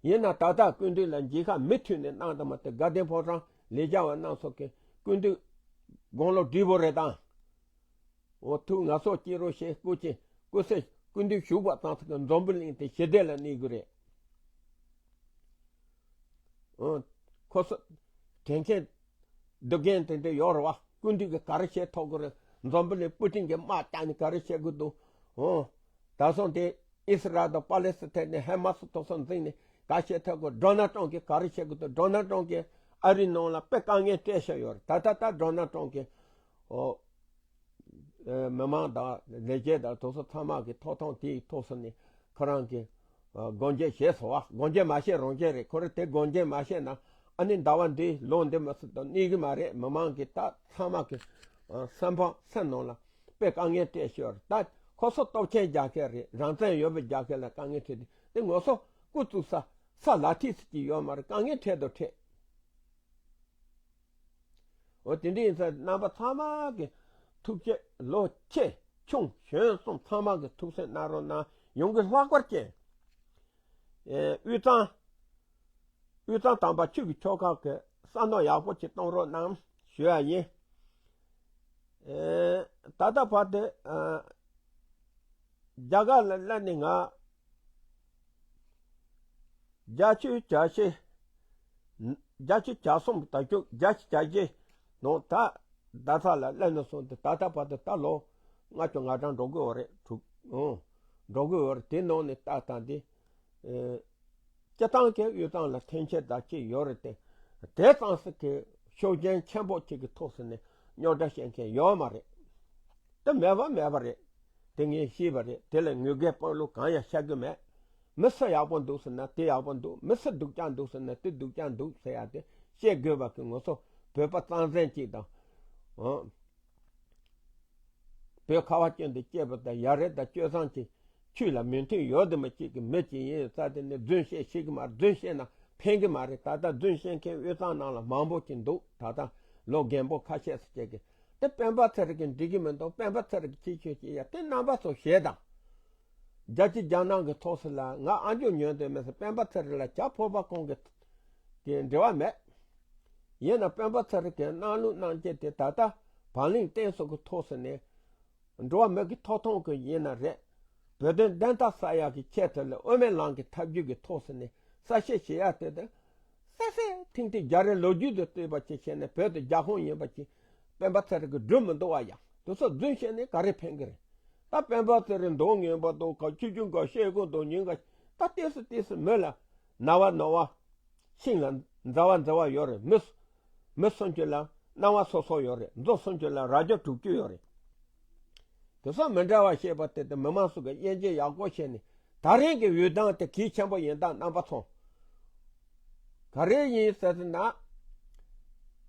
ཡིན་ན་ད་ལྟ་སྐུ་མདུན་ལ་མཇལ་ཁ་མུ་མཐུད་ནས་གནང་དང་མ་གཏོགས། དགའ་ལྡན་ཕོ་བྲང་ལས་བྱ་བ་རྣམས་སོགས་ཀྱིས་སྐུ་མདུན་དགུང་ལོ་བགྲེས་པོ་རེད་དང་། འོ། ཐུགས་ངལ་གསོ་སྐྱེལ་རོགས་ཞེས་སྐུ་མཁྱེན། སྐུ་ཚེ། སྐུ་མདུན་བཞུགས་པ་ཙམ་ཞིག་གིས་འཛམ་བུ་གླིང་དེ་ཞི་བདེ་ལ་གནས་དགོས་རེད། ཨོ། ཁོ་ཚོ་དྲན་མཁན་སྡུག་མཁན་དེ་འདྲ་ཡོད་རེད་བ། སྐུ་མདུན་གྱིས་ག་རེ་བྱེད་ཐུབ་ཀྱི་རེད། འཛམ་བུ་གླིང་པུ་ཏིན་གྱིས་དམག་རྒྱག་ནས་ག་རེ་བྱེད་ཀྱི་འདུག་ཨོ། ད་སོང་དེ་ཨི་སི་རལ་དང་པ་ལེ་སི་ཐན་ནས་ཧེ་མ་སི་ཐོག་སོགས་འཛིང་ནས་ག་བྱེད་ཐུབ་ཀྱི། ཌོ་ནལ་ཊམ་གྱིས་ག་རེ་བྱེད་ཀྱི་འདུག་ཌོ་ནལ་ཊམ་གྱིས་ཨ་རིའི་ནང་ལ་དཔེ་དཀའ་ངལ་སྤྲད་བཞག་ཡོད་རེད། ད་ལྟ་ད་ཌོ་ནལ་ཊམ་གྱིས། ཨོ། ཨེ། མི་མང་དང་ལས་བྱེད་དང་དེ་ཚོ་ཚང་མ་གི་ཐོབ་ཐང་དེའི་ཐོག་སོང་ནས་ཁོ་རང་གི། ཨ། སྒོ་འབྱེད་བྱས་སོང་བ། སྒོ་འབྱེད་མ་བྱས་རང་བྱས་རེད། ཁོ་རང་དེ་སྒོ་འབྱེད་མ་བྱས་ན་ཨ་ནི་ཟླ་བ་འདི་ལོ་འདི་མ་ཟིན་དུ་གནས་གི་མ་རེད། མི་མང་གི་ད་ཚང་མ་གི། ཨ། སེམས་ཕམ། སེམས་ནང་ལ་དཔེ་དཀའ་ངལ་སྤྲད་ཤོར། ད་ཁོ་ཚོ་སྟོབས་ཆེན་རྒྱལ་ཁབ་རེད། རང་བཙན་ཡོད་པའི་རྒྱལ་ཁབ་ལ་དཀའ་ངལ་འཕྲད་དུས། དེ་ང་ཚོ་སྐུ་བཙུགས་ས་ས་ལ་ཐིག་ཟེར་གྱི་ཡོད་མ་རེད། དཀའ་ངལ་འཕྲད་དང་འཕྲད། འོ། དེ་འདྲ་ཡིན་ཙང་རྣམ་པ་ཚང་མ་གི་ཐུགས་རྗེ། ལོ་ཆེ་ཆུང་གཞོན་གསུམ་ཚང་མ་གི་ཐུགས་སེམས་གནང་རོགས་གནང་། ཡོང་གི་ལྷག་པར་ཅན། ཨེ། དབུས་གཙང་། དབུས་གཙང་དམ་པ་ཆོས་ཀྱི་ཆོལ་ཁ་གི་བསམ་མནོ་ཡག་པོ་ཅིག་གཏོང་རོགས་གནང་ཞུ་ཡ་ཡིན། ཨེ། ད་ལྟ་བར་དུ། ཨ། རྒྱ་གར་ལ་སླེབས་ནས་ང་བརྒྱད་ཅུ་གྱ་བཞི། བརྒྱད་ཅུ་གྱ་གསུམ། ད་ཅུ། བརྒྱད་ཅུ་གྱ་བཞི་ནང་ད་རྡ་ས་ལ་སླེབས་ནས་བཟུང་སྟེ་ད་ལྟ་བར་དུ་ད་ལོ་ལྔ་བཅུ་ང་གྲངས་འགྲོ་གི་ཡོད་རེད། དྲུག་ཨང་། འགྲོ་གི་ཡོད་རེད། དེ་ནང་ནས་ད་ལྟ་འདི། ཨེ། སྤྱིར་བཏང་གི་དབུས་གཙང་ལ་ཐེམ་ཆེན་དང་གཅིག་ཡོད་རེད་དེ། དེ་ཙམ་ཞིག་གི་ཤུགས་རྐྱེན་ཆེན་པོ་གཅིག་གི་ཐོག་སོང་ནས་རྙོག་དྲ་བཤད་མཁན་ཡོད་མ་རེད། དེ་མེད་པ་མེད་པ་རེད། དེ་ངས་ཤེས་པ་རེད། དེ་ལ་ངོས་འགལ་སྤང་བློ་གང་ཡང་བྱ་གི་མེད། མི་སུ་ཡག་པོ་འདུག་ཟེར་ན་དེ་ཡག་པོ་འདུག་མི་སུ་སྡུག་ཅག་འདུག་ཟེར་ན་དེ་སྡུག་ཅག་འདུག་ཟེར་ཡ་དེ་བཤད་དགོས་པ་གི། ང་ཚོ་བོད་པ་གཙང་བཙན་གཅིག་དང་། ཨང་། བོད་ཁ་བ་ཅན་དུ་སྐྱེས་པ་དང་། ཡ་རབས་དང་སྤྱོད་བཟང་གི་ཆོས་ལ་མོས་མཐུན་ཡོད་དུ་མ་བྱེད་ཀྱི་མི་གཅིག་ཡིན་ས་དེ་ནི་རྫུན་བཤད་ཤེས་ཀྱི་མ་རེད། རྫུན་བཤད་ན་ཕན་གྱི་མ་རེད། ད་ལྟ་རྫུན་བཤད་མཁན་དབུས་གཙང་ནང་ལ་མང་པོ་ཅིག་འདུག་ད་ལྟ་ལོ་རྒན་པོ་ཁ་ཤས་སུ་བྱེད་ཀྱི། དེ་སྤེན་པ་ཚེ་རིང་གིས་འགྲིག་གི་མི་འདུག་སྤེན་པ་ཚེ་རིང་གིས་ཅི་བྱེད་ཀྱི་ཡ་དེ་རྣམ་པ་ཚོ་ཞེད་དང་། རྒྱལ་སྤྱི་རྒྱལ་ནང་གི་ཐོག་སུ་ལ་ང་ཨ་མཆོག་ཉོན་དེ་མེད་ས། སྤེན་པ་ཚེ་རིང་ལ་བྱ་ཕོར་པ་གང་གི་གི་འབྲེལ་བ་མེད། ཡིན་ན་སྤེན་པ་ཚེ་རིང་གི་གནང་ལུགས་གནང་སྤྱད་དེ་ད་ལྟ་བག་ལེན་བསྟེན་སོགས་ཀྱི་ཐོག་སུ་ནས། འགྲོ་བ་མི་གི་ཐོབ་ཐང་གི་ཡིན་ན་རེད། བོད་དོན་བདེན་མཐའ་གསལ་ཡག་གི་ཆེད་དུ་ལ་དབུ་མའི་ལམ་གྱི་ཐབས་ཇུས་ཀྱི་ཐོག་སུ་ནས་གསལ་བཤད་བྱེད་ཡ་དེ་དང་། གསལ་གསལ་ཐིང་ཐིང་རྒྱ་རིགས་ལོ་རྒྱུས་དང་བསྟུན་པ་ཅིག་བྱས་ནས་བོད་དུ་རྒྱལ་ཁོངས་ཡིན་པ་ཅིག་སྤེན་པ་ཚེ་རིང་གིས་སྒྲུབ་མི་འདུག་བ་ཡ། དེ་ཚོ་རྫུན་བཤད་ནས་ག་རེ་ཕན་གི་རེད། ད་སྤེན་པ་ཚེ་རིང་མདོག་ངན་པ་དང་ག་ཆུ་ཆུ་འགའ་བཤད་དགོས་དང་ཉིན་འགའ། ད་ཏོག་ཙམ་ཏོག་ཙམ་མི་ལ་ན་བ་ན་བ། ཤིང་ལ་མཛའ་བ་མཛའ་བ་ཡོད་རེད། མི་མི་སུམ་ཅུ་ལ་སྣང་བ་སོ་སོ་ཡོད་རེད། མཛོ་སུམ་ཅུ་ལ་རྭ་ཅོ་དྲུག་ཅུ་ཡོད་རེད། དེ་ཚོ་མི་འདྲ་བ་བཤད་པ་དེ་དེ་མི་མང་ཚོ་གི་དབྱེ་འབྱེད་ཡག་པོ་བྱས་ནས། ད་རིང་གི་འོས་བསྡུ་དེ་གལ་ཆེན་པོ་ཡིན་སྟངས་རྣམ་པ་ཚོ། ག་རེ་ཡིན་ཟེར་ན།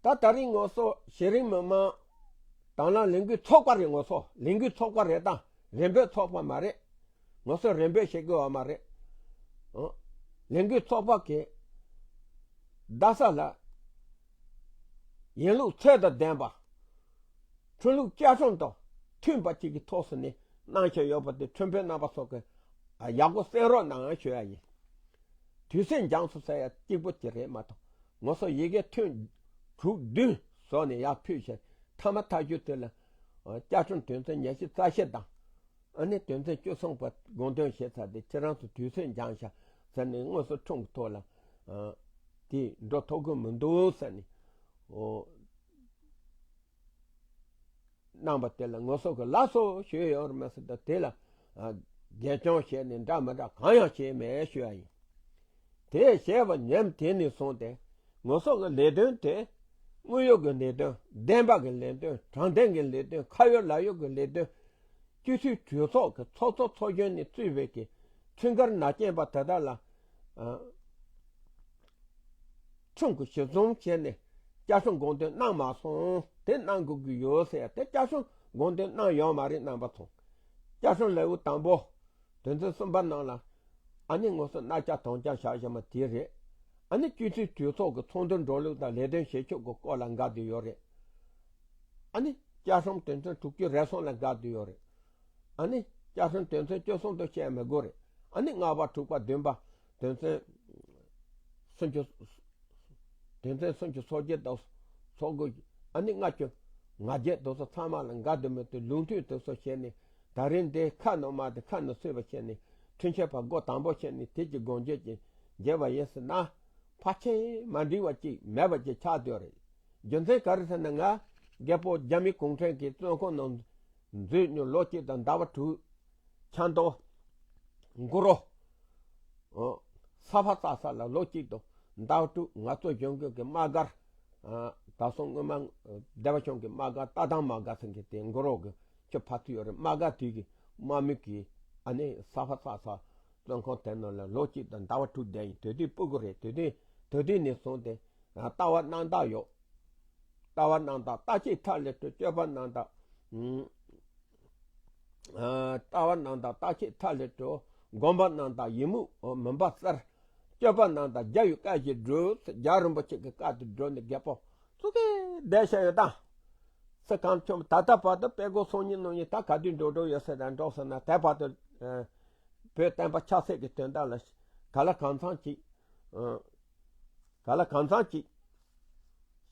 ད་ད་རིང་ང་ཚོ་གཞི་རིམ་མི་མང་དང་བླངས་ལས་འགུལ་ཚོགས་པ་རེད། ང་ཚོ་ལས་འགུལ་ཚོགས་པ་རེད་དང་། རེ་འབོད་ཚོགས་པ་མ་རེད། ང་ཚོ་རེ་འབོད་བྱེད་དགོས་པ་མ་རེད། ཨང་། ལས་འགུལ་ཚོགས་པ་གིས་རྡ་ས་ལ་ཡིན་ལུགས་ཚད་དང་ལྡན་པ། ཁྲིམས་ལུགས་བཅའ་ཁྲིམས་དང་མཐུན་པ་ཅིག་གི་ཐོག་སུ་ནས་གནང་བཞིན་ཡོད་པ་དེ་ཁྲིམས་དཔོན་རྣམ་པ་ཚོ་གིས་ཡག་པོ་གསན་རོགས་གནང་ཞུ་ཡ་ཡིན། དུས་ཚོད་འགྱངས་སོང་ཟེར་ཡ་གཅིག་པོ་ཅིག་རེད་མ་གཏོགས། ང་ཚོ་ཡི་གེ་ཐུང་དྲུག་བདུན་བཟོས་ནས་ཡར་ཕུལ་བྱས། མཐའ་མ་ཐག་གཅོད་དེ་ལ་བཅའ་ཁྲིམས་དོན་ཚན་ཉི་ཤུ་རྩ་བཞི་དང་། ཨ་ནི་དོན་ཚན་བཅུ་གསུམ་པ་དགོངས་དོན་བཞེས་ཚར་ཏེ། ཁྱེད་རང་ཚོ་དུས་ཚོད་འགྱངས་ཤག་ཟེར་ནས་དངོས་སུ་ཁྲིམས་ཀྱི་ཐོག་ལ། ཨ། དེ་འགྲོ་ཐུབ་ཀྱི་མི་འདུག་ཟེར་ནས། ཨོ། གནང་བ་དེ་ལ་ང་ཚོ་གིས་ལགས་སོ་ཞུས་ཡོད་རེད་མ་ཟད། ད་དེ་ལ། ཨ། འགེལ་རྐྱང་བྱས་ནས་འདྲ་མི་འདྲ་གང་ཡང་བྱས་མེད་ཞུ་ཡ་ཡིན། དེ་བྱས་པ་ཉིན་དེ་ནས་བཟུང་སྟེ་ང་ཚོ་གི་ལས་དོན་དེ་ དངོས་ཡོད་ཀྱི་ལས་དོན། བདེན་པ་གི་ལས་དོན། དྲང་བདེན་གྱི་ལས་དོན། ཁ་ཡོད་ལག་ཡོད་ཀྱི་ལས་དོན། སྤྱི་འཐུས་གྲོས་ཚོགས་ཀྱི་ཚོགས་གཙོ་ཚོགས་གཞོན་ནས་གཙོས་པའི་གི་ཁྲིམས་འགལ་ནག་རྐྱེན་པ་དེ་དག་ལ། ཨ། ཁྲིམས་ཀྱི་གཞི་བཟུང་བྱས་ནས་བསྐྱར་བཅོས་དགོངས་དོན་གནང་མ་སོང་། དེ་གནང་དགོས་ཀྱི་ཡོད་ཟེར་ཡ་དེ་བསྐྱར་བཅོས་དགོངས་དོན་གནང་ཡོད་མ་རེད། གནང་པ་སོང་། བསྐྱར་བཅོས་ལེའུ་དང་པོ། དོན་ཚན་གསུམ་པ་ནང་ལ། ཨ་ནི་ངོ་སོ་གནག་ཅག་དྭངས་ཅག་བཞག་བཞག་མ་དེ་རེད། ཨ་ནི་སྤྱི་འཐུས་གྲོས་ཚོགས་ཀྱི་ཚོགས་འདུ་འགྲོ་ལུགས་དང་ལས་དོན་བྱེད་ཕྱོགས་ཀྱི་སྐོར་ལ་འགལ་བསྡད་ཡོད་རེད། ཨ་ནི་བསྐྱར་བཅོས་དོན་ཚན་དྲུག་ཅུ་རེ་གསུམ་ལ་འགལ་བསྡད་ཡོད་རེད། ཨ་ནི་བསྐྱར་བཅོས་དོན་ཚན་བཅུ་གསུམ་དུ་བཤད་མི་དགོས་རེད། ཨ་ནི་ལྔ་པ་དྲུག་པ་བདུན་པ་དོན་ཚན་སུམ་ཅུ། དོན་ཚན་སུམ་ཅུ་སོ་བརྒྱད་དང་སོ་དགུ། ཨ་ནི་ལྔ་བཅུ་ང་བརྒྱད་དེ་ཚོ་ཚང་མ་ལ་འགལ་འདུག་མི་འདུག་ལུགས་མཐུན་དེ་ཚོ་བྱས་ནས། ད་རིང་འདི་ཁ་ནང་མ་དེ་ཁ་ནང་ཚུད་པ་བྱས་ནས། ཁྲིམས་ཞིབ་པ་སྒོ་དང་པོ་བྱས་ནས་དེ་གྱི་དགོངས་བརྗོད་ཀྱིས་བརྗེས་པ་ཡིན་ཟེར་ན། ཕལ་ཆེར་མ་འགྲིག་པ་ཅིག་མེད་པ་ཅིག་ཆགས་བསྡད་རེད། རྒྱུ་མཚན་ག་རེ་ཟེར་ན། ང་རྒད་པོ་རྒྱ་མི་གུང་ཁྲན་གྱི་བཙོན་ཁང་ནང་འཛུལ་ནས་ལོ་གཅིག་དང་ཟླ་བ་དྲུག་ཆབ་མདོ་མགོ་རོ། ཨོ། ས་ཕག་ས་ས་ལ་ལོ་གཅིག་དང་ཟླ་བ་དྲུག་ང་ཚོ་གཞོན་སྐྱེས་ཀྱི་དམག་སྒར། ཨ། ད་སོང་སྔོན་མ་སྡེ་པ་ཆུང་གི་དམག་སྒར་རྟ་ཐང་དམག་སྒར་ཟེར་མཁན་དེ་མགོ་རོ་གི་ཆུ་ཕར་ཚུར་ཡོད་རེད། དམག་སྒར་དེ་གི་དམག་མི་གིས་ཨ་ནི་ས་ཕག་ས་ས་བཙོན་ཁང་དེ་ནང་ལ་ལོ་གཅིག་དང་ཟླ་བ་དྲུག་བསྡད་ཡིན། དེ་དུས་སྤུ་གུ་རེད། དེ་དུས་དེ་དུས་ནས་བཟུང་སྟེ། ཨ། ལྟ་བ་རྣམ་དག་ཡོད། ལྟ་བ་རྣམ་དག་ལྟ་བྱེད་ཐ་ལེ་ཏྲོ། སྤྱོད་པ་རྣམ་དག་ཨུམ། ཨ། ལྟ་བ་རྣམ་དག་ལྟ་བྱེད་ཐ་ལེ་ཏྲོ། སྒོམ་པ་རྣམ་དག་ཡིད་མུག་མུན་པ་སེལ། སྤྱོད་པ་རྣམ་དག་རྒྱལ་བའི་བཀའ་བཞིན་སྒྲུབ། རྒྱལ་བ་རིན་པོ་ཆེ་གི་བཀའ་དེ་སྒྲུབ་ནས་རྒད་པོ་ཚུགས་ཀྱི་བསྡད་བཞག་ཡོད་ད། སི་ཁམས་ཆུང་ད་ལྟ་བར་དུ་དཔྲལ་མགོ་སང་ཉིན་གནངས་ཉིན་ད་ག་དུས་འགྲོ་འགྲོ་ཡོད་ཟེར་དང་འགྲོ་ཟེར་ན། དེ་བར་དུ། ཨ། བོད་བསྟན་པ་ཆབ་སྲིད་ཀྱི་དོན་དག་ལ་ག་ལ་གང་འཚམ་ཅིག་ཨ། ག་ལ་གང་འཚམ་ཅིག་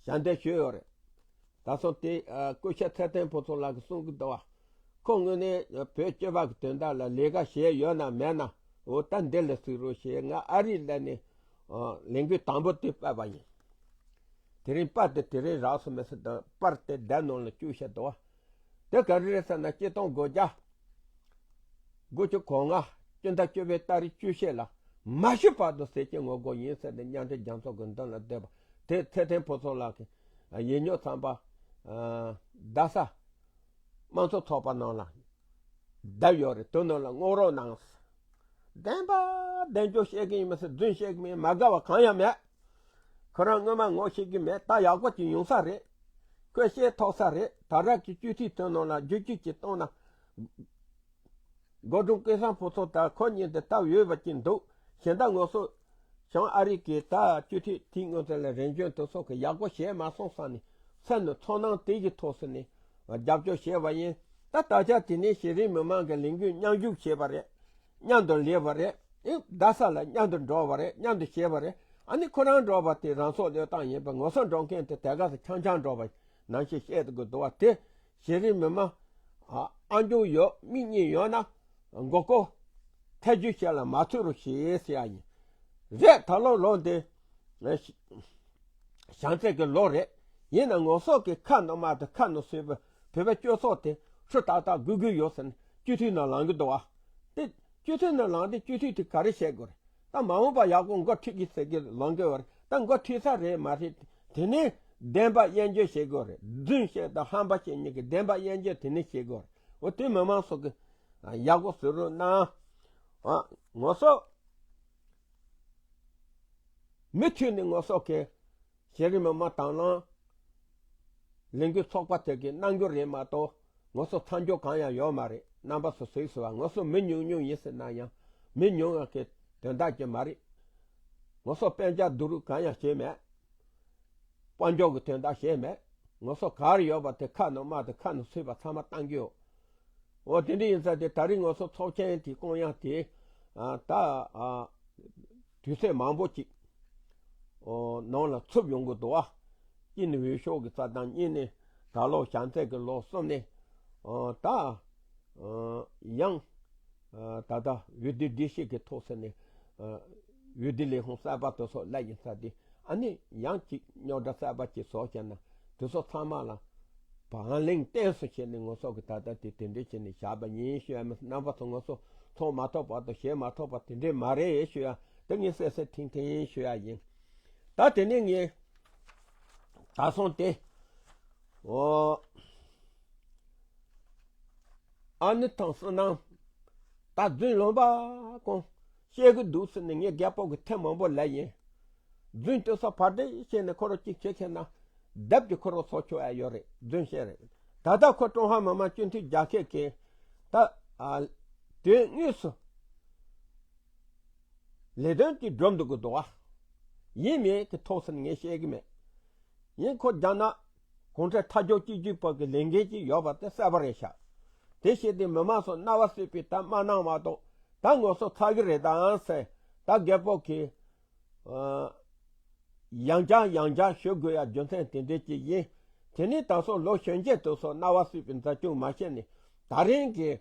ཞབས་འདེགས་ཞུས་ཡོད་རེད། ད་སོང་དེ། ཨ། སྐུ་ཞབས་ཚེ་བརྟན་ཕུན་ཚོགས་ལགས་ཀྱིས་གསུང་གི་འདུག་བ། ཁོ་དངོས་གནས་བོད་སྤྱི་པ་གི་དོན་དག་ལ་ལས་ཀ་བྱས་ཡོད་ན་མེད་ན། འོ་ད་འདི་ལ་གཟིགས་རོགས་ཞེས། ང་ཨ་རིར་སླེབས་ནས། ཨ། ལས་འགུལ་དང་པོ་དེ་སྤེལ་བ་ཡིན། དེ་རིང་པར་དེ་དེ་རིང་རག་སོང་མི་སྲིད་དང་། པར་དེ་བརྡ་ནང་ལ་བཅུག་བཞག་འདུག་བ། དེ་ག་རེ་རེད་ཟེར་ན། སྤྱི་སྟོང་དགུ་བརྒྱ་དགུ་བཅུ་གོ་ལྔ་སྤྱི་ཟླ་བཅུ་པའི་ཏ་རིག་བཅུ་བཞི་ལ་མ་ཤི་བར་དུ་ཟས་བཅད་ངོ་རྒོལ་ཡིན་ཟེར་ནས་མཉམ་འབྲེལ་རྒྱལ་ཚོགས་ཀྱི་མདུན་ལ་བསྡད་པ་དེ། ཚེ་བརྟན་ཕུན་ཚོགས་ལགས་ཀྱིས་ཡིག་རྙིང་ཚན་པ། ཨ། རྡ་ས་དམངས་གཙོ་ཚོགས་པ་ནང་ལ་བརྡབས་ཡོད་རེད། དེ་ནང་ལ་བསྔོགས་རོགས་གནང་། བདེན་པ་བདེན་རྒྱུ་བཤད་ཀྱི་ཡིན་མི་སྲིད། རྫུན་བཤད་ཀྱི་མིན། མ་དགའ་བ་གང་ཡང་མེད། ཁོ་རང་སྔོན་མ་ངོ་ཤེས་ཀྱི་མེད། ད་ཡག་པོ་ཅིག་ཡོང་ས་རེད། ཁོས་ཤེས་ཐུབ་ས་རེད། ད་རག་གི་སྤྱི་འཐུས་དེ་ནང་ལ་བསྒྱུར་བཅོས་ཅིག་བཏང་ན། སྒོ་སྒྲུང་སྐལ་བཟང་ཕུན་ཚོགས་དང་ཁོ་གཉིས་དེ་སྟབས་ཡོད་པ་ཅིག་འདུག་གཞན་དག་ངོ་སོ་བྱང་ཨ་རི་གི་ད་སྤྱི་འཐུས་དེ་སྔོན་ཚུད་ལ་རིམ་བྱོན་དེ་ཚོ་གིས་ཡག་པོ་བྱས་མ་སོང་བསམ་ནས། སེམས་ནས་ཚོར་སྣང་དེ་གི་ཐོག་སུ་ནས་རྒྱབ་སྐྱོར་བྱས་པ་ཡིན། ད་ད་ཆ་དེ་ནས་གཞི་རིམ་མི་མང་གི་ལས་འགུལ་མཉམ་ཞུགས་བྱས་པ་རེད། མཉམ་དུ་སླེབས་པ་རེད། ཨེ། རྡ་ས་ལ་མཉམ་དུ་འགྲོ་བ་རེད། མཉམ་དུ་བྱས་པ་རེད། ཨ་ནི་ཁོ་རང་འགྲོ་བ་དེ་རང་སྲོག་བློས་བཏང་ཡིན་པ། ངོ་སོ་འགྲོ་མཁན་དེ་དེ་ག་ས་འཆམ་འཆམ་འགྲོ་བ་ནང་བཞིན་བཤད་དགོས་འདུག་བ། དེ་གཞི་རིམ་མི་མང་། ཨ། ཨ་འགྱོ་ཡོད། མིག་གཉིས་ཡོད་ན་མགོ་སྐོར་ཐལ་འགྱུར་བྱས་ལ་མ་ཚུད་རོགས་ཞེས་ཟེར་ཡ་ཡིན། རེད། ད་ལོ་ལོ་འདི་བྱང་ཚད་ཀྱི་ལོ་རེད། ཡིན་ན་ངོ་སོ་གི་ཁ་ནང་མ་དང་ཁ་ནང་སོས་པའི་བོད་པའི་སྤྱི་ཚོགས་དེ་ཧྲུ་ཏག་ཏག་དགོས་ཀྱི་ཡོད་ཟེར་ནས་སྤྱི་འཐུས་ནང་ལངས་ཀྱི་འདུག་བ། དེ་སྤྱི་འཐུས་ནང་ལངས་ཏེ་སྤྱི་འཐུས་དེ་ག་རེ་བྱེད་དགོས་རེད། ད་མ་འོངས་པ་ཡག་པོ་འགོ་ཁྲིད་ཀྱི་ཟེར་གྱི་ལངས་ཀྱི་ཡོད་རེད། ད་འགོ་ཁྲིད་ས་རེད་མ་རེད། དེ་ནས་བདེན་པ་དབྱེ་འབྱེད་བྱེད་དགོས་རེད། རྫུན་བཤད་དང་ཧམ་པ་བཤད་གཉིས་ཀྱི་བདེན་པ་དབྱེ་འབྱེད་དེ་ནས་བྱེད་དགོས་རེད། འོ་དེ་མི་མང་ཚོ་གི་ཡག་པོ་གཟིགས་རོགས་གནང་། ཨ། ངོ་སོ་མུ་མཐུད་ནས་ངོ་སོ་གི་གཞི་རིམ་མི་མང་དང་བླངས་ལས་འགུལ་ཚོགས་པ་དེ་གིས་གནང་རྒྱུ་རེད་མ་གཏོགས། ངོ་སོ་མཚམས་འཇོག་གང་ཡང་ཡོད་མ་རེད། རྣམ་པ་ཚོ་གཟིགས་ཟེར་བ། ངོ་སོ་མི་ཉུང་ཉུང་ཡིན་ཟེར་ན་ཡང་མི་ཉུང་བ་གི་དོན་དག་ཅིག་མ་རེད། ངོ་སོ་དཔེ་ཆ་བསྡུ་རུབ་གང་ཡང་བྱས་མེད། དཔལ་འབྱོར་གྱི་དོན་དག་བྱས་མེད། ངོ་སོ་ག་རེ་ཡོད་པ་དེ་ཁ་ནང་མ་དང་ཁ་ནང་སོས་པ་ཚང་མ་བཏང་གི་ཡོད། འོ་དེ་འདྲ་ཡིན་ཙང་དེ་ད་རིང་ངོ་སོ་ཚོགས་ཆེན་དེ་བསྐོང་ཡག་དེ། ཨ། ད། ཨ། དུས་ཚོད་མང་པོ་ཅིག་འོ་ནང་ལ་ཚུད་ཡོང་གི་འདུག་བ། གཅིག་ནས་འོས་ཤོག་གི་རྩ་དང་། གཉིས་ནས་ད་ལོ་བྱང་ཚད་ཀྱི་ལོ། གསུམ་ནས། ཨ། ད། ཨ། ཡང་། ཨ། ད་ལྟ་འོས་བསྡུ་སྒྲིག་གཞི་གི་ཐོག་ཟེར་ནས། ཨ། འོས་བསྡུ་ལས་ཁུངས་གསར་པ་དེ་ཚོ་སླེབས་ཡིན་ཙང་དེ། ཨ་ནི་ཡང་ཅིག་རྙོག་དྲ་གསར་པ་ཅིག་བཟོ་བྱས་ན་དེ་ཚོ་ཚང་མ་ལ་བག་ལེན་བརྟན་སུ་བྱས་ནས་ངོ་སོ་གི་ད་ལྟ་དེ་དེ་འདྲ་བྱས་ནས་བཞག་པ་ཡིན་ཞུ་ཡ། མི་རྣམ་པ་ཚོ་ངོ་སོ་ཚོགས་མ་ཐུབ་བར་དུ་བྱེད་མ་ཐུབ་པ་དེ་འདྲ་མ་རེད་ཞུ་ཡ། དེ་ངས་གསལ་གསལ་ཐིང་ཐིང་ཞུ་ཡ་ཡིན། ད་དེ་ནས་ངས་ ད་སོང་སྟེ། ཨོ། ཨ་ནི་ཐང་སྲིད་ནང་། ད་རྫུན་ལོན་པ་གང་བཤད་གི་འདུག་ཟེར་ནས་ངས་རྒད་པོ་གི་ཐེངས་མང་པོ་ལབ་ཡིན། རྫུན་དེ་ཚོ་ཕར་འདྲེ་བཤད་ནས་ཁོ་རང་གཅིག་བྱེད་མཁན་ན། རྡབ་ཀྱི་ཁོ་རང་སོ་ཆོག་ཡ་ཡོད་རེད། རྫུན་བཤད་རེད། ད་ལྟ་ཁོ་ཀྲུང་ཧྭ་མི་དམངས་སྤྱི་འཐུས་རྒྱ་སྐྱེད་ཀྱིས། ད་ཨ་དོན་དངོས་སུ་ལས་དོན་དེ་སྒྲུབ་འདུག་གི་འདུག་ཨ། ཡིན་མིན་གྱི་ཐོག་སུ་ངས་བཤད་གི་མེད། ཡིན་ཁོ་རྒྱ་ནག་གུང་ཁྲན་མཐའ་སྐྱོང་སྤྱི་འཐུས་པ་གི་ལས་འགན་ཅིག་ཡོད་པ་དེ་གསལ་པོ་རེད་ཤག་དེ་བྱས་ཏེ་མི་མང་ཚོ་རྣ་བ་སྲིད་པའི་ད་མ་གནང་མ་གཏོགས་ད་ངོ་སོ་ཚ་གི་རེད་དང་ཟེར། ད་རྒད་པོ་གིས་ཡང་བསྐྱར་ཡང་བསྐྱར་ཞུ་དགོས་ཡ་རྒྱུ་མཚན་དེ་འདྲས་ཅིག་ཡིན། དེ་ནས་ད་སོ་ལོ་གཞོན་སྐྱེས་དེ་ཚོ་རྣ་བ་སྲིད་པའི་འཛིན་སྐྱོང་མ་བྱས་ནས་ད་རིང་གི་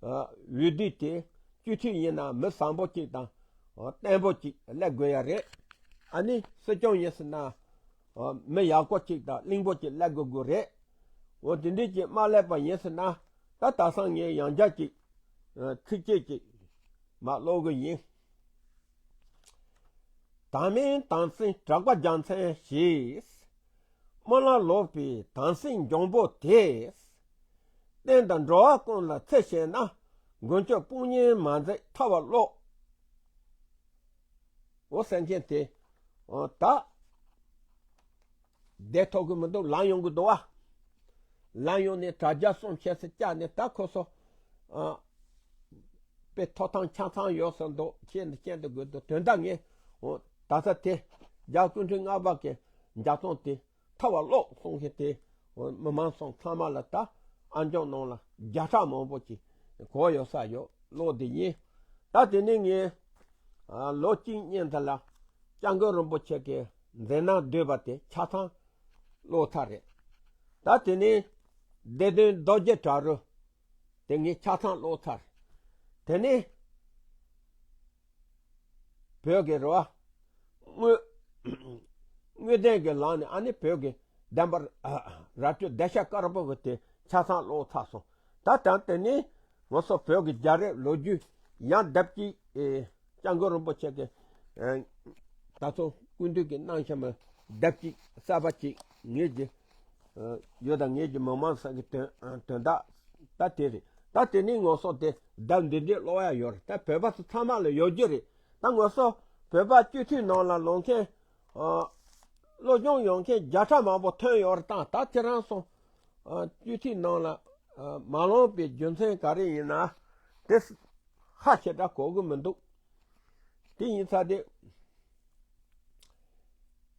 འོས་བསྡུ་དེ་སྤྱི་འཐུས་ཡིན་ན་མི་བཟང་པོ་གཅིག་དང་བརྟན་པོ་གཅིག་སླེབས་དགོས་ཡ་རེད། ཨ་ནི་སྲིད་སྐྱོང་ཡིན་ཟེར་ན། མི་ཡག་པོ་གཅིག་དང་བླུན་པོ་གཅིག་སླེབས་དགོས་དགོས་རེད། འོ་དེ་འདྲས་ཅིག་མ་སླེབས་པ་ཡིན་ཟེར་ན། ད་ད་སང་ངས་ཡང་བསྐྱར་གཅིག་ཚིགས་བཅད་ཅིག་མ་ཀློག་གི་ཡིན། དམ་མིན་དམ་སྲི་དྲེགས་པ་རྒྱལ་མཚན་ཞེས། སྨོན་ལམ་ལོག་པའི་དམ་སྲི་འཇོན་པོ་དེས། བསྟན་དང་འགྲོ་བ་ཀུན་ལ་ཚེ་ཤེས་ན། མགོན་སྐྱབས་དཔུང་གཉེན་མ་མཛད་ཐར་བ་ཀློག་འོ་ཟེར་མཁན་དེ། འོ་ད། བསྡད་ཐུབ་གི་མི་འདུག་ལམ་ཡོང་གི་འདུག་བ། ལམ་ཡོང་ནས་དྲ་རྒྱ་གསུམ་ཆས་སུ་བཅར་ནས་ད་ཁོ་ཚོ། ཨ། དཔེ་ཐོབ་ཐང་ཆ་ཚང་ཡོད་ས་འདུག་ཁྱེད་འདི་ཁྱེད་འདི་དགོས་འདུག་དོན་དག་ངས། འོ་ད་ས་དེ། རྒྱ་སྐུ་ཕྲེང་ལྔ་པ་གི་ལྗགས་རྩོམ་དེ། ཐར་བ་ཀློག་གསུང་མཁན་དེ། འོ་མི་མང་སོང་ཚང་མ་ལ་ད། ཨ་འཇོག་ནང་ལ་བརྒྱ་ཕྲག་མང་པོ་ཅིག་གོ་ཡོད་ས་ཡོད་ཀློག་དེ་ཡིན། ད་དེ་ནས་ངས། ཨ་ལོ་གཅིག་གཉིས་ད་ལ། སྐྱབས་མགོན་རིན་པོ་ཆེ་གི་མཛད་རྣམ་བསྡུས་པ་དེ་ཆ་ཚང་ཀློག་ཚར་རེད། ད་དེ་ནས་བདེ་དོན་རྡོ་རྗེ་གྲལ་རུ་དེ་ངས་ཆ་ཚང་ཀློག་ཚར། དེ་ནས་བོད་ཀྱི་རེད་བ། དངོས་དངོས་བདེན་གྱི་ལམ་ནས་ཨ་ནི་བོད་ཀྱི་བདེན་པ་ར་སྤྲོད་བདེ་ཤ་དཀར་པོ་གི་དེ་ཆ་ཚང་ཀློག་ཚར་སོང་། ད་ད་དེ་ནས། ང་ཚོ་བོད་ཀྱི་རྒྱལ་རབས་ལོ་རྒྱུས་ཡང་ལྡབ་གཅིག་ཨེ། སྐྱབས་མགོན་རིན་པོ་ཆེ་གི་ཨེ། ད་ཚོ་སྐུ་མདུན་གྱི་གནང་བྱ་མ་ལྡབ་གཅིག་གསར་པ་གཅིག་ངེད་ཀྱི་ཨེ། ཡོད་དང་ངེད་ཀྱི་མི་མང་ས་གི་དོན་དོན་དག་ད་དེ་རེད། ད་དེ་ནས་ང་ཚོ་དེ་ལྡབ་འདི་འདྲས་ཀློག་ཡ་ཡོད་རེད། ད་བོད་པ་ཚོ་ཚང་མ་ལ་ཡོད་རྒྱུ་རེད། ད་ང་ཚོ་བོད་པ་སྤྱི་འཐུས་ནང་ལ་ལོག་མཁན། ཨ། སློབ་སྦྱོང་ཡོད་མཁན་བརྒྱ་ཕྲག་མང་པོ་ཐོན་ཡོད་རེད། ད་ད་ཁྱེད་རང་ཚོ། ཨ། སྤྱི་འཐུས་ནང་ལ། ཨ། མ་ལོངས་པའི་རྒྱུ་མཚན་ག་རེ་ཡིན་ན། དེ་ཧ་ཞེ་དྲག་གོ་གི་མི་འདུག་དེ་ཡིན་ཙང་དེ།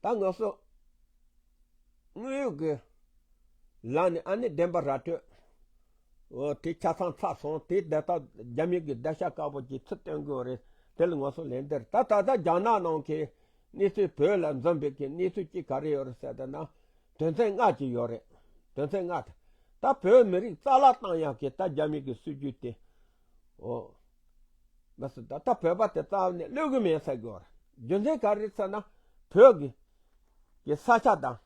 ད་ང་ཚོ་དངོས་ཡོད་ཀྱི་ལམ་ནས་ཨ་ནི་བདེན་པ་ར་སྤྲོད། འོ་དེ་ཆ་ཚང་ཚར་སོང་། དེ་ད་ལྟ་རྒྱ་མི་གི་བརྡ་ཤ་དཀར་པོ་ཅིག་ཚུར་སྟོན་དགོས་རེད། དེ་ལ་ང་ཚོ་ལན་འདེབས། ད་ད་ལྟ་རྒྱ་ནག་ནང་གི་གནས་ཚུལ་བོད་ལ་འཛིན་པའི་གི་གནས་ཚུལ་གཅིག་ག་རེ་ཡོད་རེད་ཟེར་ད་ན། དོན་ཚན་ལྔ་ཅིག་ཡོད་རེད། དོན་ཚན་ལྔ་དེ། ད་བོད་མི་རིགས་རྩ་བརླག་བཏང་ཡག་གི་ད་རྒྱ་མི་གི་སྲིད་ཇུས་དེ། འོ། མ་སྲིད་ད་ད་བོད་པ་དེ་རྩ་བ་ནས་གློད་གི་མེད་ཟེར་གི་ཡོད་རེད། རྒྱུ་མཚན་ག་རེ་ཟེར་ན། བོད་ཀྱི་གི་ས་ཆ་དང་།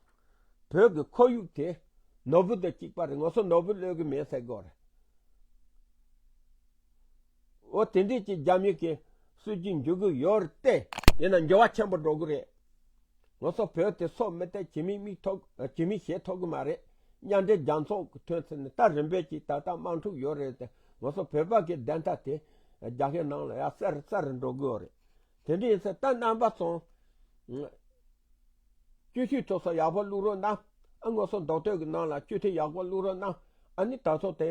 བོད་ཀྱི་ཁོར་ཡུག་དེ་ནོར་བུ་དང་གཅིག་པ་རེད། ང་ཚོ་ནོར་བུ་གློད་གི་མེད་ཟེར་གི་ཡོད་རེད། འོ་དེ་འདྲས་ཀྱི་རྒྱ་མི་གི་སྲིད་ཇུས་འགྱུར་གི་ཡོད་རེད་དེ། ཡིན་ན་འགྱུར་བ་ཆེན་པོ་འགྲོ་གི་རེད། ང་ཚོ་བོད་དེ་སོ་མི་ཐེག་ཇི་མི་མིག་ཐོག་ཇི་མི་ཞེ་ཐོག་གི་མ་རེད། མཉམ་འབྲེལ་རྒྱལ་ཚོགས་ཀྱི་ཐོན་ཚུལ་ནི་ད་རིམ་པས་ཀྱིས་ད་ལྟ་དམག་འཁྲུག་ཡོད་རེད་དེ། ང་ཚོ་བོད་པ་གི་བདེན་མཐའ་དེ་རྒྱ་སྐད་ནང་ལ་ཡ་གསལ་རུ་གསལ་རུ་འགྲོ་གི་ཡོད་རེད། དེ་འདྲ་ཡིན་ཚེ་ད་རྣམ་པ་ཚོ། སྤྱི་འཐུས་ཚོ་སོ་ཡག་པོ་བླུག་རོགས་གནང་། ཨ་ངོ་སོ་མདོ་སྟོད་ཀྱི་ནང་ལ་སྤྱི་འཐུས་ཡག་པོ་བླུག་རོགས་གནང་། ཨ་ནི་ད་ཚོ་དེ།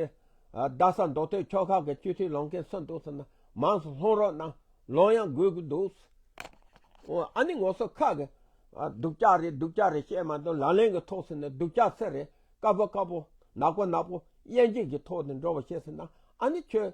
རྡ་ས་མདོ་སྟོད་ཆོལ་ཁ་གི་སྤྱི་འཐུས་ལོང་མཁན་སུ་འདུག་ཟེར་ན་མང་སུ་ལྷོང་རོགས་གནང་། ལོང་ཡང་དགོས་ཀྱི་འདུག་འོ་ཨ་ནི་ངོ་སོ་ཁ་གི། སྡུག་ཅག་རེད་སྡུག་ཅག་རེད་བཤད་མ་འདུག་ལག་ལེན་གྱི་ཐོག་ཟེར་ནས་སྡུག་ཅག་ཚེ་རེད། དཀར་པོ་དཀར་པོ་ནག་པོ་ནག་པོ་དབྱེ་འབྱེད་ཀྱི་ཐོག་ནས་འགྲོ་བ་བཤད་ཟེར་ན་ཨ་ནི་ཁྱོད།